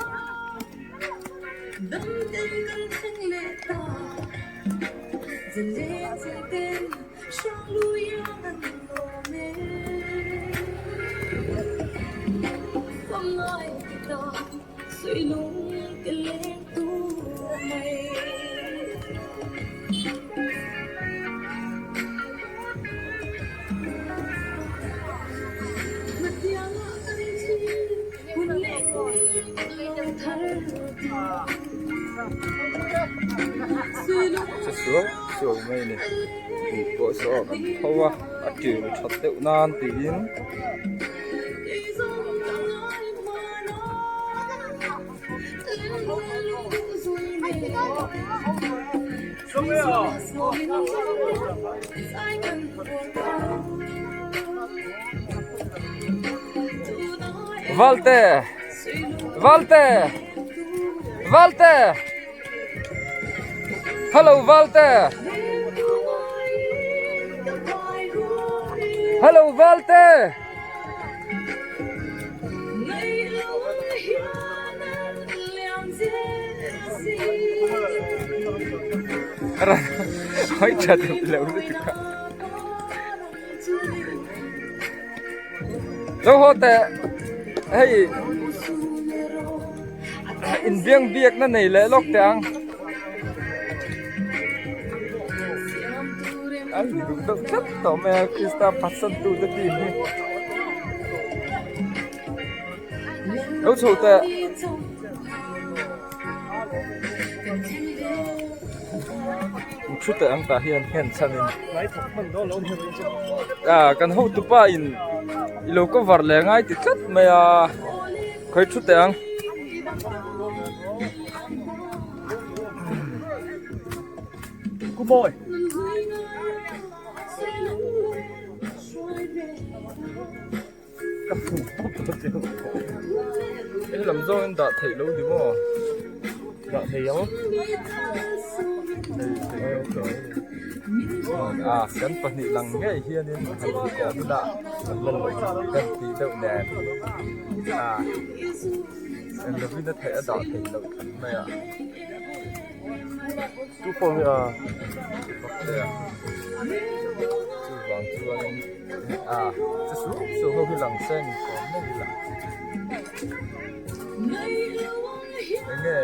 Che suau suau mai a ni buh pawh saw kan tho a a ṭil ṭhat deuh nan tiin. Valte! Valte! Valte! Hello Valte! Hello Valte! Hoi tha deuh lo lutuk a. Zo haw teh hei inbiang biakna nei leh lawk teh ang. An duh deuh tlat tawh mai a Krista phatsan tu te team hi. Lo chho teh. Thu teh ang tah hian nghen chhan in. Ah kan hotu pa in i lo cover leh ngai ti tlat mai a khawi thu teh ang. Ku boy. Ka phu pawp tawh che. He lam zawng in dah theih lo ni maw? Dah thei ang. Ah, kan pahnih lang ngei hianin han inkawm ila kan tih deuh nen. Ah, englovin a theih a dah theih loh tlat mai a. Tu phone hi a? Chuvang chuanin a che suh suh ho hi lang se ni kawm mai ila enge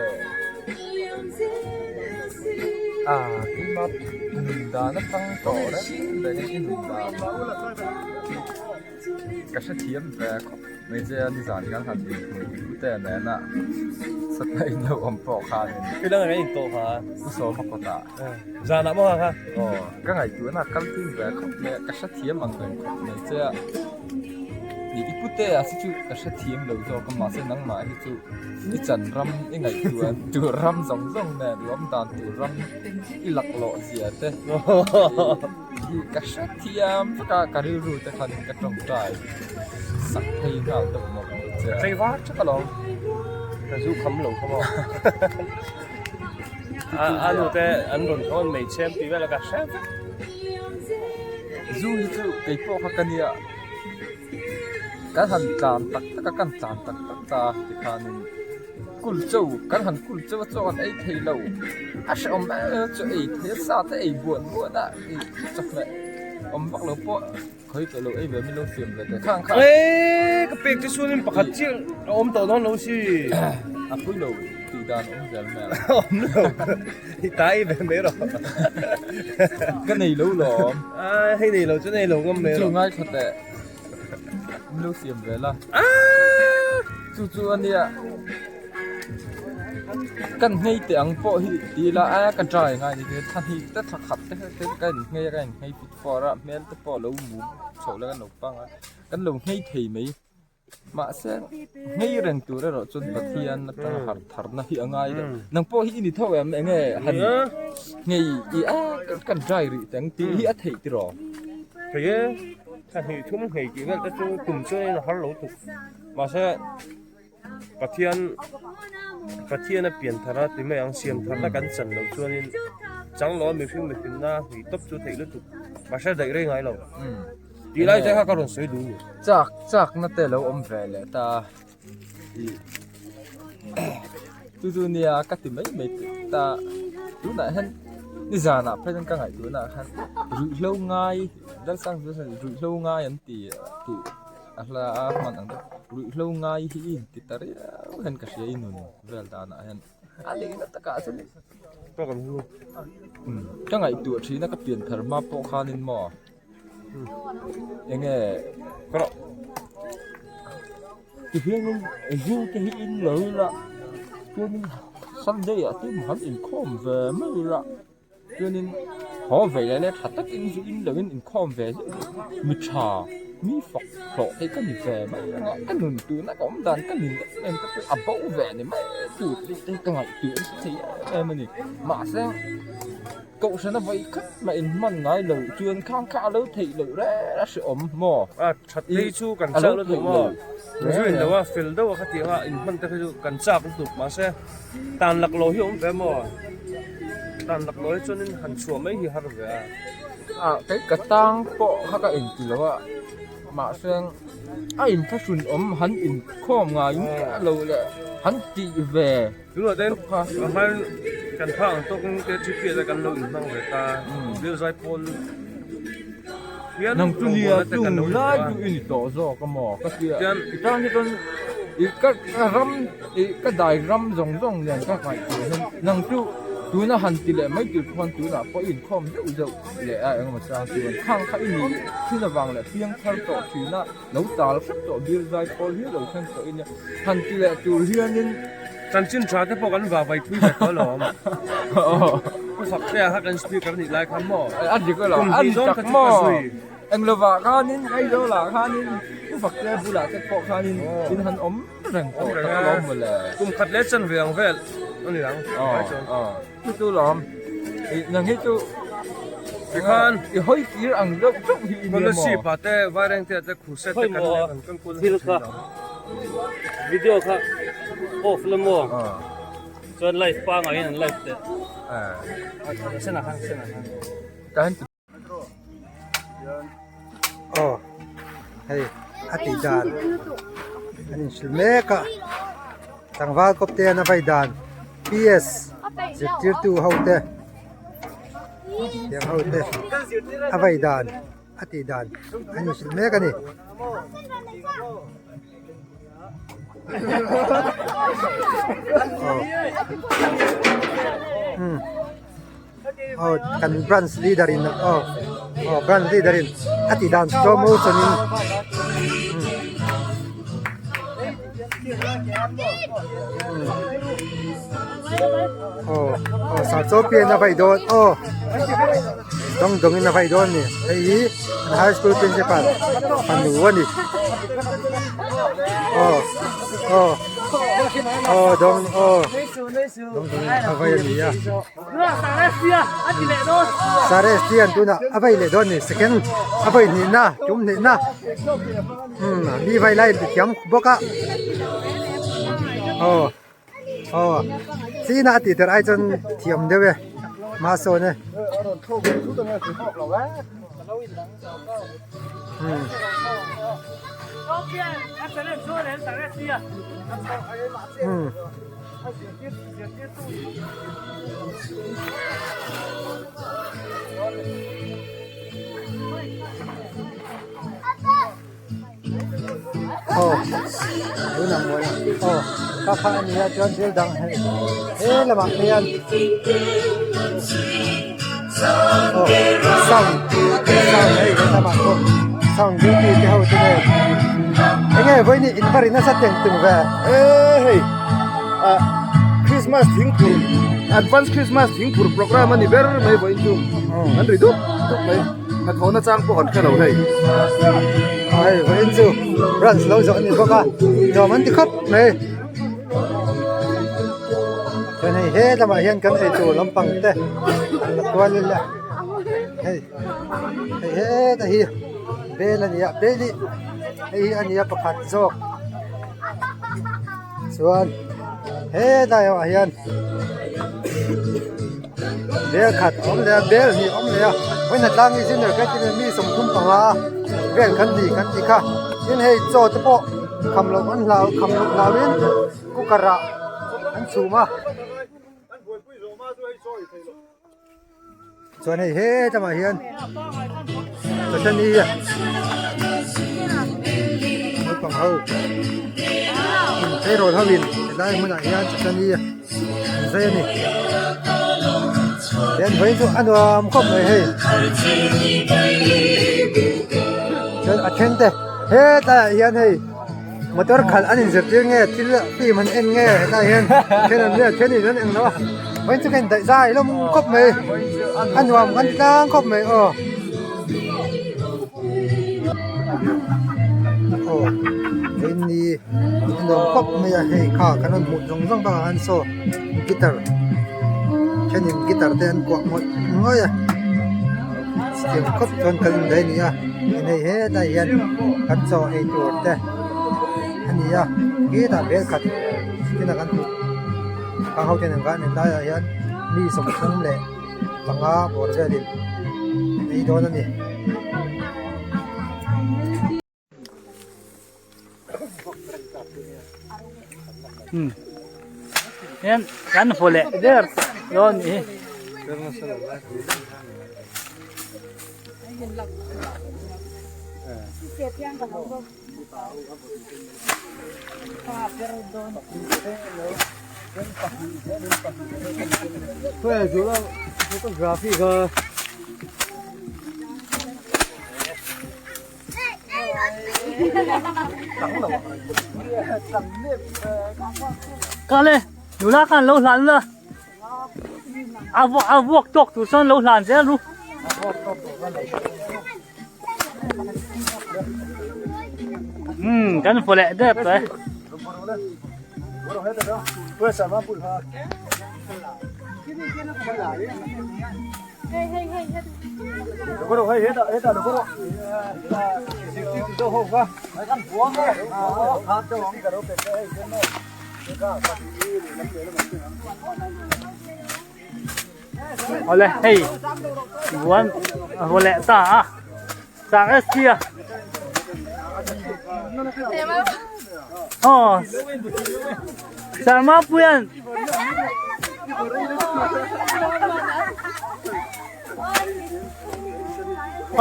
a keima nun dan atang tawh reng reng in i nun dan Ka hrethiam ve khawp mai che a nizan khan han inhmu ute nena satna in lo awm pawh khanin. Khi dang an intawh kha. Pu Sawma kawtah. Zanah maw kha kha? Aw, ka ngaihtuahna a kal tui ve khawp mai a, ka hrethiam ang reng khawp mai che a. Ni i pute a si chu ka hrethiam lo zawk a mahse nangmah hi chu i chan ram i ngaihtuah tur ram zawng zawng nen i awm dan tur ram i laklawh zia te. Hi ka hrethiam vek a, ka rilru te khan ka tawngtai sak phei nghal deuh mawlh mawlh che a. Tlei var tlat alawm, ka zu kham lo kha maw. A nu te an rawn thawn mai chhem tih vel a ka hre vek. Zu hi chu kei pawh kha ka nia kan han tlan tak tak a kan tlan tak tak ta tikhanin kul cho kan han kul cho a chaw kan ei thei lo a hrehawm em em a chaw ei thei a sa te ei buan buan a ih chawhmeh awm vak lo pawh khawi tawh lo ei ve min lo siam ve teh khang kha. Eee ka pek te chuanin pakhat chiah a awm tawh dawn lo si. A pui lo tih dan awm zel mai a. Awm lo i ta ei ve mai rawh. Ka nei lo lawm. A hei nei lo chu nei lo ngam mai rawh. Chu ngaithla teh. Min lo siam ve la. Chu chu a nia. Kan nghei teh ang pawh hi ti ila a ka dry ngai ni te thla hnih te thla khat te ka in nghei a ka in nghei fit fawr a hmel te pawh a lo mum chhoh la kan lo pang a kan lo nghei thei mai. Mahse nghei reng tur erawh chuan Pathian atanga harh tharna hi a ngai deuh. Nang pawh hi i ni tho em enge han nghei i a kan dry rih teng tih hi a theih tiraw? Thei e, thla hnih thum nghei tih vel te chu tum chuan a har lo tuk. Mahse Pathian Pathian a pian thar a ti mai ang siam tharna kan chan loh chuanin changlo mihring mihrinna hnih tawp chu theih lutuk. Mahse daih rei ngai lo. Tih lai te kha ka rawn sawi duh ni. Chak chak na te lo awm ve leh ta i chu chu nia ka ti mai mai ta tunah hian nizanah phei chuan ka ngaihtuahna ah khan ruihhlo ngai Lalsang ruihhlo ngai an ti tih a hla a hman ang deuh ruihhlo ngai hi i inti ta riau hian ka hria i nun vel danah hian a lehna takah chuan ka ngaihtuah thin a ka pian thar hma pawh khanin maw. Enge ti hianin zu te hi in lo ila chuanin Sunday ah te han inkhawm ve mai ila chuanin haw ve leh leh tha takin zu in lo in inkhawm ve zeuh zeuh mi tha mi fak hlawh te ka ni ve mai anga ka nun tuna ka awm dan ka nin em em te pawh a bo ve ni mai tur tih te hi ka ngaihtuah nasa thei em em a ni mahse. Kohhrana vawi khat mah in hman ngai lo chuan khang kha a lo theih loh reng a hrehawm maw? A that phei chu kan chak lutuk maw? Zu in lo a fel deuh a khatiang a in hman te kha chu kan chak lutuk mahse tan lak lo hi a awm ve maw? Tan lak lo hi chuanin han chhuah mai hi har ve a. A kei ka tang pawh kha ka inti lo a mahse a inthlahrun awm han inkhawm ngai miah lo leh han tih ve. Tunah ten a hman kan phak ang tawkin te GPS a kan lo inhmang ve ta Bill zai pawl hian Nang chu nia chung lai chu i ni tawh zawk a maw ka tia i tan hi chuan i ka ram i ka dai ram zawng zawng nen ka ngaihtuah hian nang chu tuna han ti leh mai tur chuan tunah pawh i inkhawm deuh deuh leh a engemaw chang chuan khang kha i nih thin avang leh piang thar tawh thin a. Lo tal hrep tawh bir zai pawl hial lo thleng tawh in han ti leh tur hianin Chanchin tha te pawh kan va vai pui ve tawh alawm. Pu Faktea kha kan speaker nih lai khan maw? A dik alawm, a ni tak maw? Englovah khanin Aizawl-ah khanin Pu Faktea bulah te pawh khanin in han awm reng tawh tak alawm mawle. Kum khat leh chan ve ang vel a ni ang. Chu chu lawm nang hi chu tikhan i hawi kir ang deuh deuh hi i nia maw? Sipa te Vairengte te Khurset te kan kan kan kul thil kha video kha off la maw chuan live pangai in an live teh senah khan senah khan Aw hei a tih dan an inhrilh mek a tlangval kawp te an a vai dan PS zirtirtu ho te tiang ho te a vai dan a tih dan an inhrilh mek a ni. Aw umm. Aw kan branch leader in aw aw branch leader in a ti dan slow motion in aw aw sa chaw pian a vai dawn aw dawng dawng in a vai dawn a ni hei hi an high school principal fanu a ni aw aw aw dawng aw dawng dawng in a vai a ni a. Sares hian tunah a vei leh dawn a ni second a vawi hnihna tum hnihna umm mi vai lai in ti thiam bawk a aw aw china a tih tel ai chuan thiam deuh e mahsawn e. Hmm. Aw tunah mawi aw kha kha a nia chuan thil dang hei he lamah te hian aw sound sound hei he lamah pawh sound duty te ho te nen enge vawiin in va ri nasa teng tung ve e hei ah Christmas thingphur advance Christmas thingphur program a ni ber mai vawiin chu an ri dup dup mai. Hnathawhna chang pawh kan hre lo hei. A hei vawiin chu branch lo zawh a ni bawk a nuam an ti khawp mai. Chuan hei he lamah hian kan eitur lampang te an la kual ila hei hei heta hi bel a ni a bel hi hei hi a ni a pakhat zawk chuan helai ah hian bel khat a awm leh a bel hnih a awm leh a vawiin tlang hi junior category mi 35 vel kan ni kan tih kha tin hei chaw te pawh kham loh an hlau kham loh hlauin cooker ah an chhum a. Chuan hei he lamah hian Pathian naupang ho in tleirawl ho in helai hmunah hian Pathian an zai a ni tian vawiin chu a nuam khawp mai hei chuan a then te hetlaiah hian hei. Motor khalh an inzirtir nge thil film an en nge hetlai hian then an vel then in an eng lo a vawiin chu ka indaih zai hlawm khawp mai a nuam kan ti tlang khawp mai aw aw vawiin ni a nuam khawp mai a hei kha kan rawn hmuh zawng zawng bakah khan saw guitar thenin guitar te an kuah ngawih ngawih a chutiang khawp chuan kan indaih a ni a. Hei hetlai hian kan chaw ei tur te a ni a khitah bel khat tina kan hmuh khang ho ten an van en laiah hian mi 35 bawr velin an ei dawn a ni. Hian kan haw leh der dawn a nih hi. Kale nula khan lo hlan la a a vuak tawk tur chuan lo hlan zel ru um kan fu leh dep tawh e. Awle hei buan a haw leh ta a chang SP a aw Sarma puian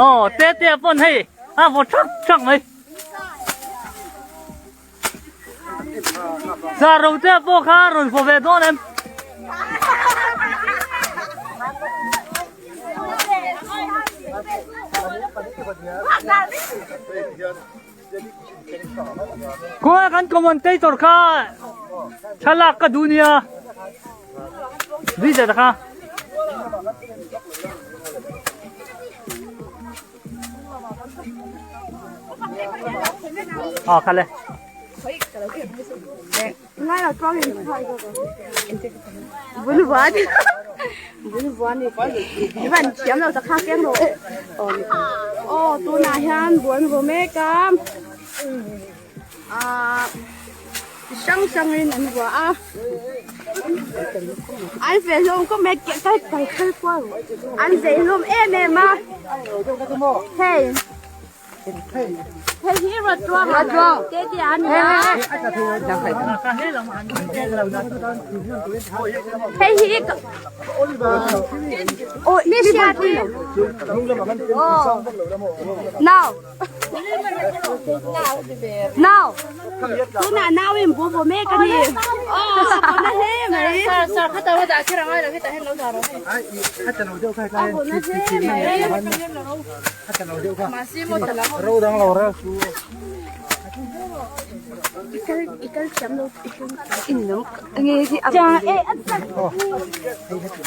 Aw te te pawn hei a vaw thak thak mai Zah ro te pawh kha rawn vaw ve dawn em. Khawngaih kan commentator kha thlalak ka duh nia Vijay kha. Ờ kha le. Aw tunah hian buan vaw mek a ah. Chi hrang hrangin an vuah a an feh hlawm khawp mai keh kai kai kal kual an zei hlawm em em a hei hei hi rawtuang te te a ni a hei hi aw mi hriat hi nau. Nau tunah nau in bu bu mek a ni aw na hle mai sar sar kha tawa dah kher angai lo hetah hian lo dah rawh hei a talo deuh kha hetlai a na hle mai a talo deuh kha ro dang lo rel su ikal ikal thiam lo in lo nge hi a e a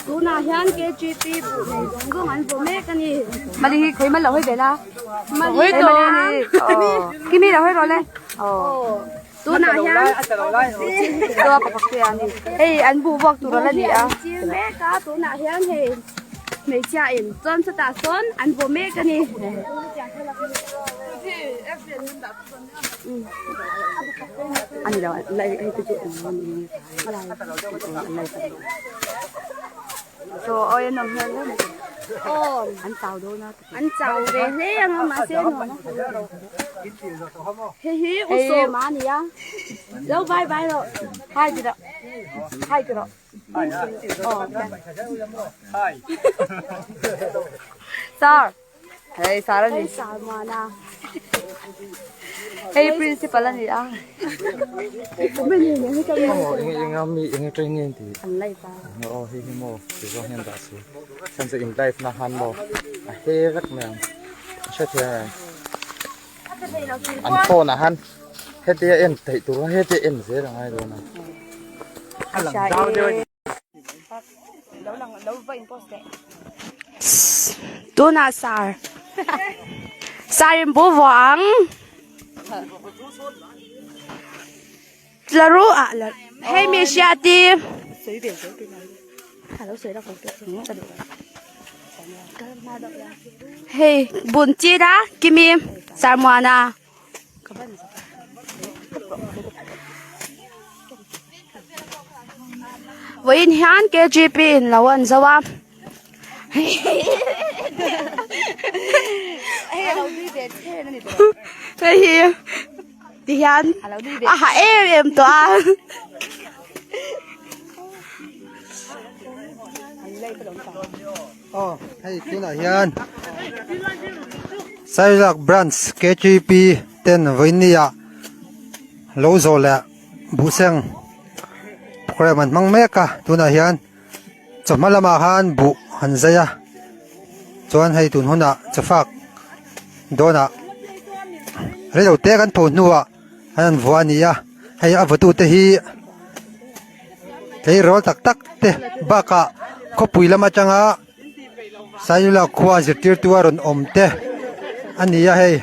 tunah hian KGP bu nei zawng zawng an bu mek a ni Mali hi khoi mal lo hoi ve la. Mali to. Kimi lo hoi ro le. Oh. Tunah hian to pakhat te ani. Hei an bu vuak tur ala ni a. Chil mek a tunah hian hei hmeichhia in chuan chutah sawn an bu mek a ni. Ani lo lai hei te chu eng ani. Lai So oi an awm hmel hle mai. Aw an chau dawn a. An chau ve hle ang a mahse nuam a. Hei hi u sawma a ni a. Lo bye bye rawh. Hai ti rawh. Hai ti rawh. Aw Sir. Hei sir a ni. Hei sir Muana. Hei principal a ni a. Eng eng a mi eng training tih. An live a. Aw hei hi maw ti zawng hian dah si. Chhan chu in live na han maw a he vek mai ang. A hre thei ang. An phone ah han hetia en theih tur a hetia en zel a ngai dawn a. A lang zau deuh a ni. Tunah sar sar in bu vuah ang la ru ah la hei mi hria ti hei bun chin a kimi sarmuana. Vawiin hian KGP in lo an zo a. Hei hi ti hian a ha em em tawh a. Aw hei tunah hian Sailak branch KTP ten vawinia lo zawh leh buhseng program an hmang mek a tunah hian chawhma lamah khan buh an zai a chuan hei tun hunah chawfak dawnah reilo te kan pho hnuah an han vuah a ni a hei a vawtute hi. Tleirawl tak tak te bakah khawpui lam atanga Sailula khua zirtirtu a rawn awm te a ni a hei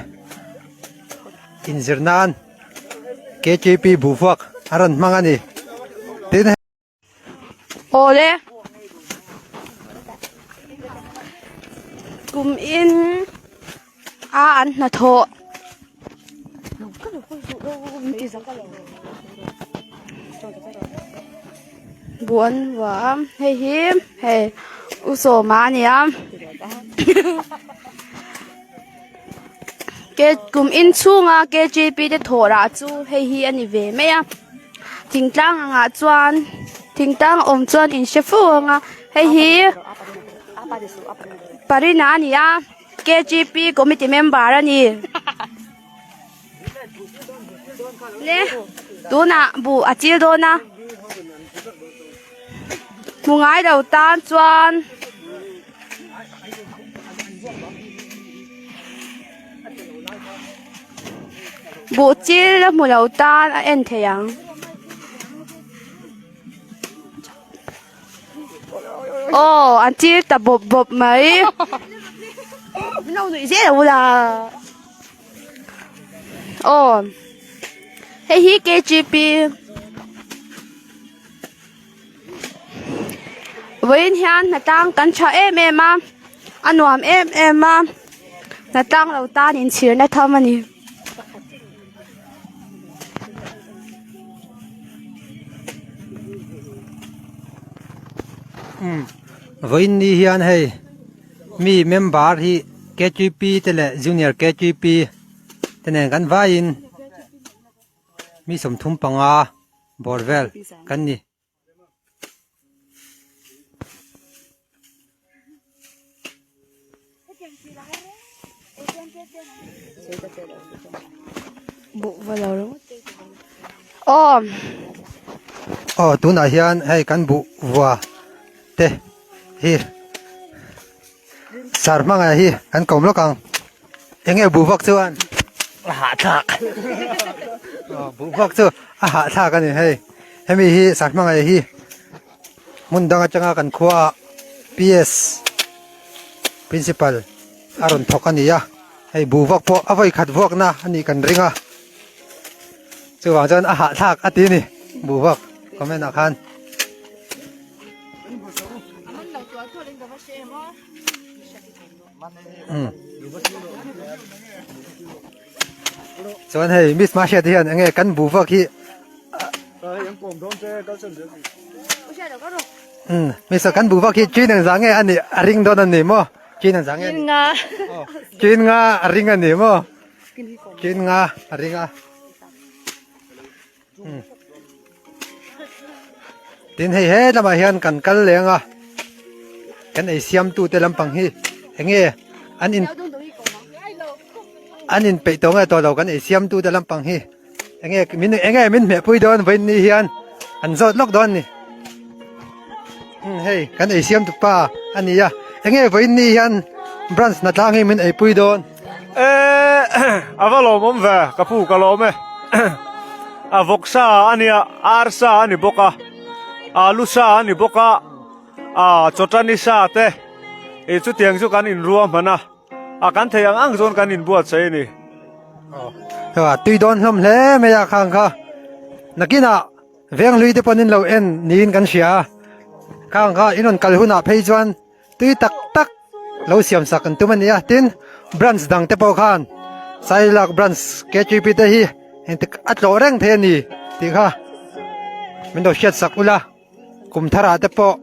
inzir nan KTP buhvuak a rawn hmang a ni tin Awle kum in a an hnathawh. Buh an vuah a hei hi hei u sawma a ni a ke kum in chhunga K G P te thawh rah chu hei hi a ni ve mai a thingtlang angah chuan thingtlang awm chuan in hre fo ang a hei hi parina a ni a. KGP committee member a ni. Le tunah buh a chil dawn a. Hmu ngai lo tan chuan buh chil a hmu lo tan a en thei ang. Aw an chil ta bawp bawp mai min lo nuih zel a la aw hei hi KGP vawiin hian hnatlang kan tha em em a a nuam em em a hnatlang lo tan inchhirna tham a ni. Umm vawiin ni hian hei mi member hi KTP te leh junior KTP te nen kan vaiin mi 35 bawr vel kan ni. Aw. Aw tunah hian hei kan buh vua te hi sar hmangah hi kan kawm lawk ang eng nge buh vak chuan a hahthlak aw buh vak chu a hahthlak a ni hei hemi hi sar hmangah hi hmun dang atanga kan khuaah PS principal a rawn thawk a ni a hei buh vak pawh a vawi khat vuakna a nih kan ring a chuvang chuan a hahthlak a ti a ni buh vak comment ah khan. Chuan hei Miss Mahriat hian enge kan buh vak hi Umm Miss kan buh vak hi chin ang zah nge a nih a ring dawn a ni maw chin ang zah nge a nih chin nga a ring a ni maw chin nga a ring a. Tin hei he lamah hian kan kal leng a kan ei siam tu te lampang hi enge an in an in peih tawh nge tawh lo kan ei siam tu te lampang hi enge min enge min hmeh pui dawn vawiin ni hian an zawt lawk dawn a ni hei kan ei siam tu pa a ni a enge vawiin ni hian branch hna tlang hi min ei pui dawn. Eh, a va lawmawm ve, ka pu ka lawm e. A vawk sa a nia, ar sa a ni bawk a, alu sa a ni bawk a, a chawtani sa te, ih chutiang chu kan inrua hman a, a kan thei ang ang chuan kan inbuatsaih a ni. Aw, tui dawn hlawm hle mai a khang kha. Nakinah Venghlui te pawn in lo en niin kan hria a, khang kha in rawn kal hunah phei chuan Tui tak tak lo siam sak an tum a ni a, tin branch dang te pawh khan Sailak branch KTP te hi engtik a tlawh reng thei a ni tih kha min lo hriat sak ula, kum tharah te pawh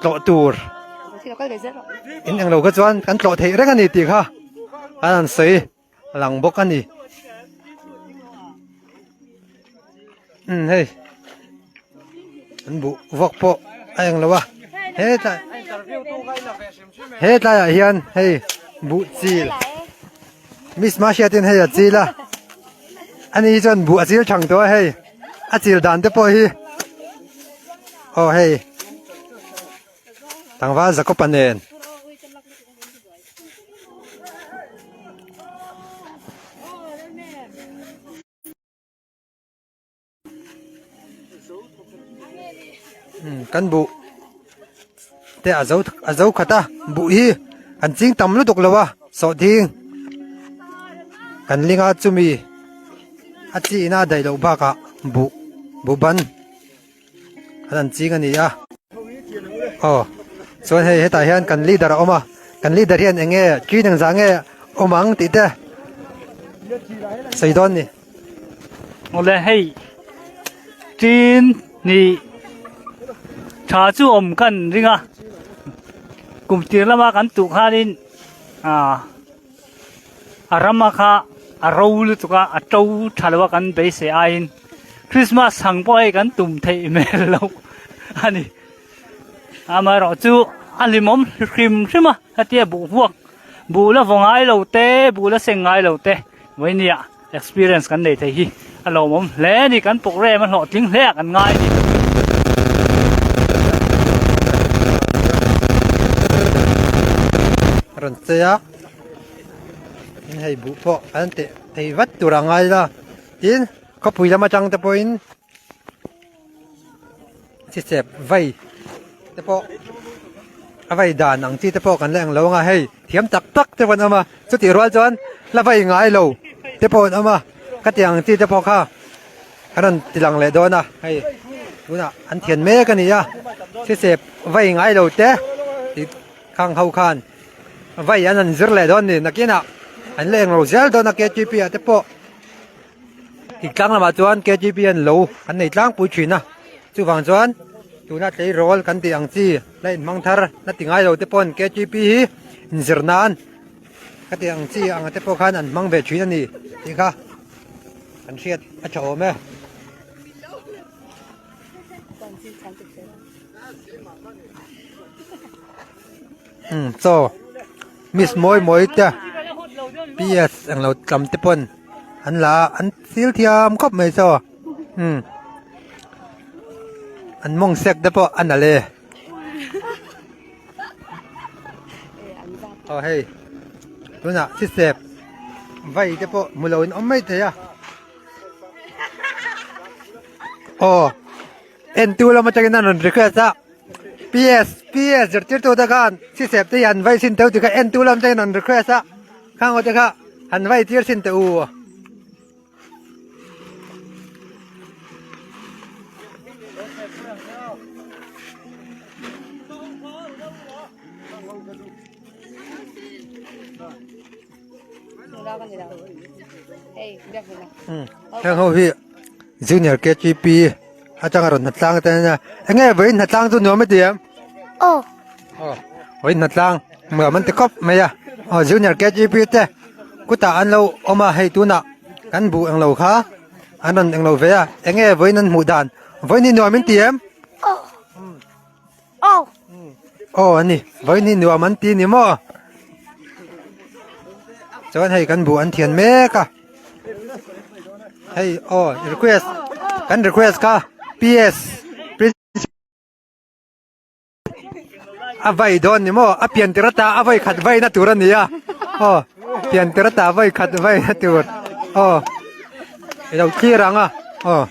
tlawh tur in englo kha chuan kan tlawh theih reng a ni tih kha an han sawi. A lang bawk a ni. Umm hei an buh vawk pawh a eng lo a hetlai hetlai ah hian hei buh chil miss mahriat in hei a chil a ani hi chuan buh a chil thang tawh a hei a chil dan te pawh hi aw hei tlangval Jacob-a nen. Kan buh te a zo a zo khat a buh hi an ching tam lutuk lo a sawhthing kan ling a chumi a chi ina a daih loh bakah buh buh ban an an ching a ni a aw chuan hei hetah hian kan leader a awm a kan leader hian eng nge chin engzah nge awm ang tih te sawi dawn ni. Awle hei chin hnih tha chu awm kan ring a kum tir lama kan tuh khanin ah a rama kha a ro lutuk a a to tha lo a kan beisei aiin Christmas hang pawh hei kan tum theih hmel loh a ni amaherawh chu a hlimawm hrim hrim a hetia buh vuak buh la vaw ngai lo te buh la seng ngai lo te vawinia experience kan nei thei hi a lawmawm hle a ni kan program a hlawhtling hle a kan ngai a ni. Rawn che a in hei buh pawh an teh thei vat tur a ngai la tin khawpui lam atang te pawhin chi chep vai te pawh a vai dan ang chi te pawh kan la eng lo anga hei thiam tak tak te pawh an awm a chutih rual chuan la vai ngai lo te pawh an awm a ka ti ang chi te pawh kha an rawn ti lang leh dawn a hei tunah an thian mek a ni a chi chep vai ngai lo te tih khang ho khan vai an han zir leh dawn a ni nakinah an la eng lo zel dawn a ktp ah te pawh. Tih tlang lamah chuan KTP an lo an nei tlangpui thin a. Chuvang chuan tuna tleirawl kan tih ang chi la inhmang thar la ti ngai lo te pawn KTP hi inzir nan ka tih ang chi ang te pawh khan an hmang ve thin a ni tih kha kan hriat a tha awm e. Umm chaw miss mawi mawi te PS englo lam te pawn an la a an thil thiam khawp mai chaw umm an mawng sek te pawh a nalh e aw hei tunah sisep vai te pawh hmu lo in awm mai thei a aw entu lam atangin an rawn request a PS PS zirtirtu te khan sisep te hi an vai sin teuh tikha entu lam atangin an rawn request a khang ho te kha han vai tir sin teh u. Heng ho hi junior KTP atanga rawn hnatlang te ania enge vawiin hnatlang chu nuam a ti em? Aw. Aw vawiin hnatlang nuam an ti khawp mai a aw junior KTP te kutah an lo awm a hei tunah kan buh englo kha an rawn englo ve a enge vawiin an hmuh dan vawiin hi nuam in ti em? Aw. Aw. Aw ani vawiin hi nuam an ti ni maw? Chuan hei kan buh an thian mek a hei aw request kan request kha PS a vai dawn ni maw a pian tir ata a vai khat vai na tur a ni a aw pian tir ata vai khat vai na tur aw i lo thlir ang a aw.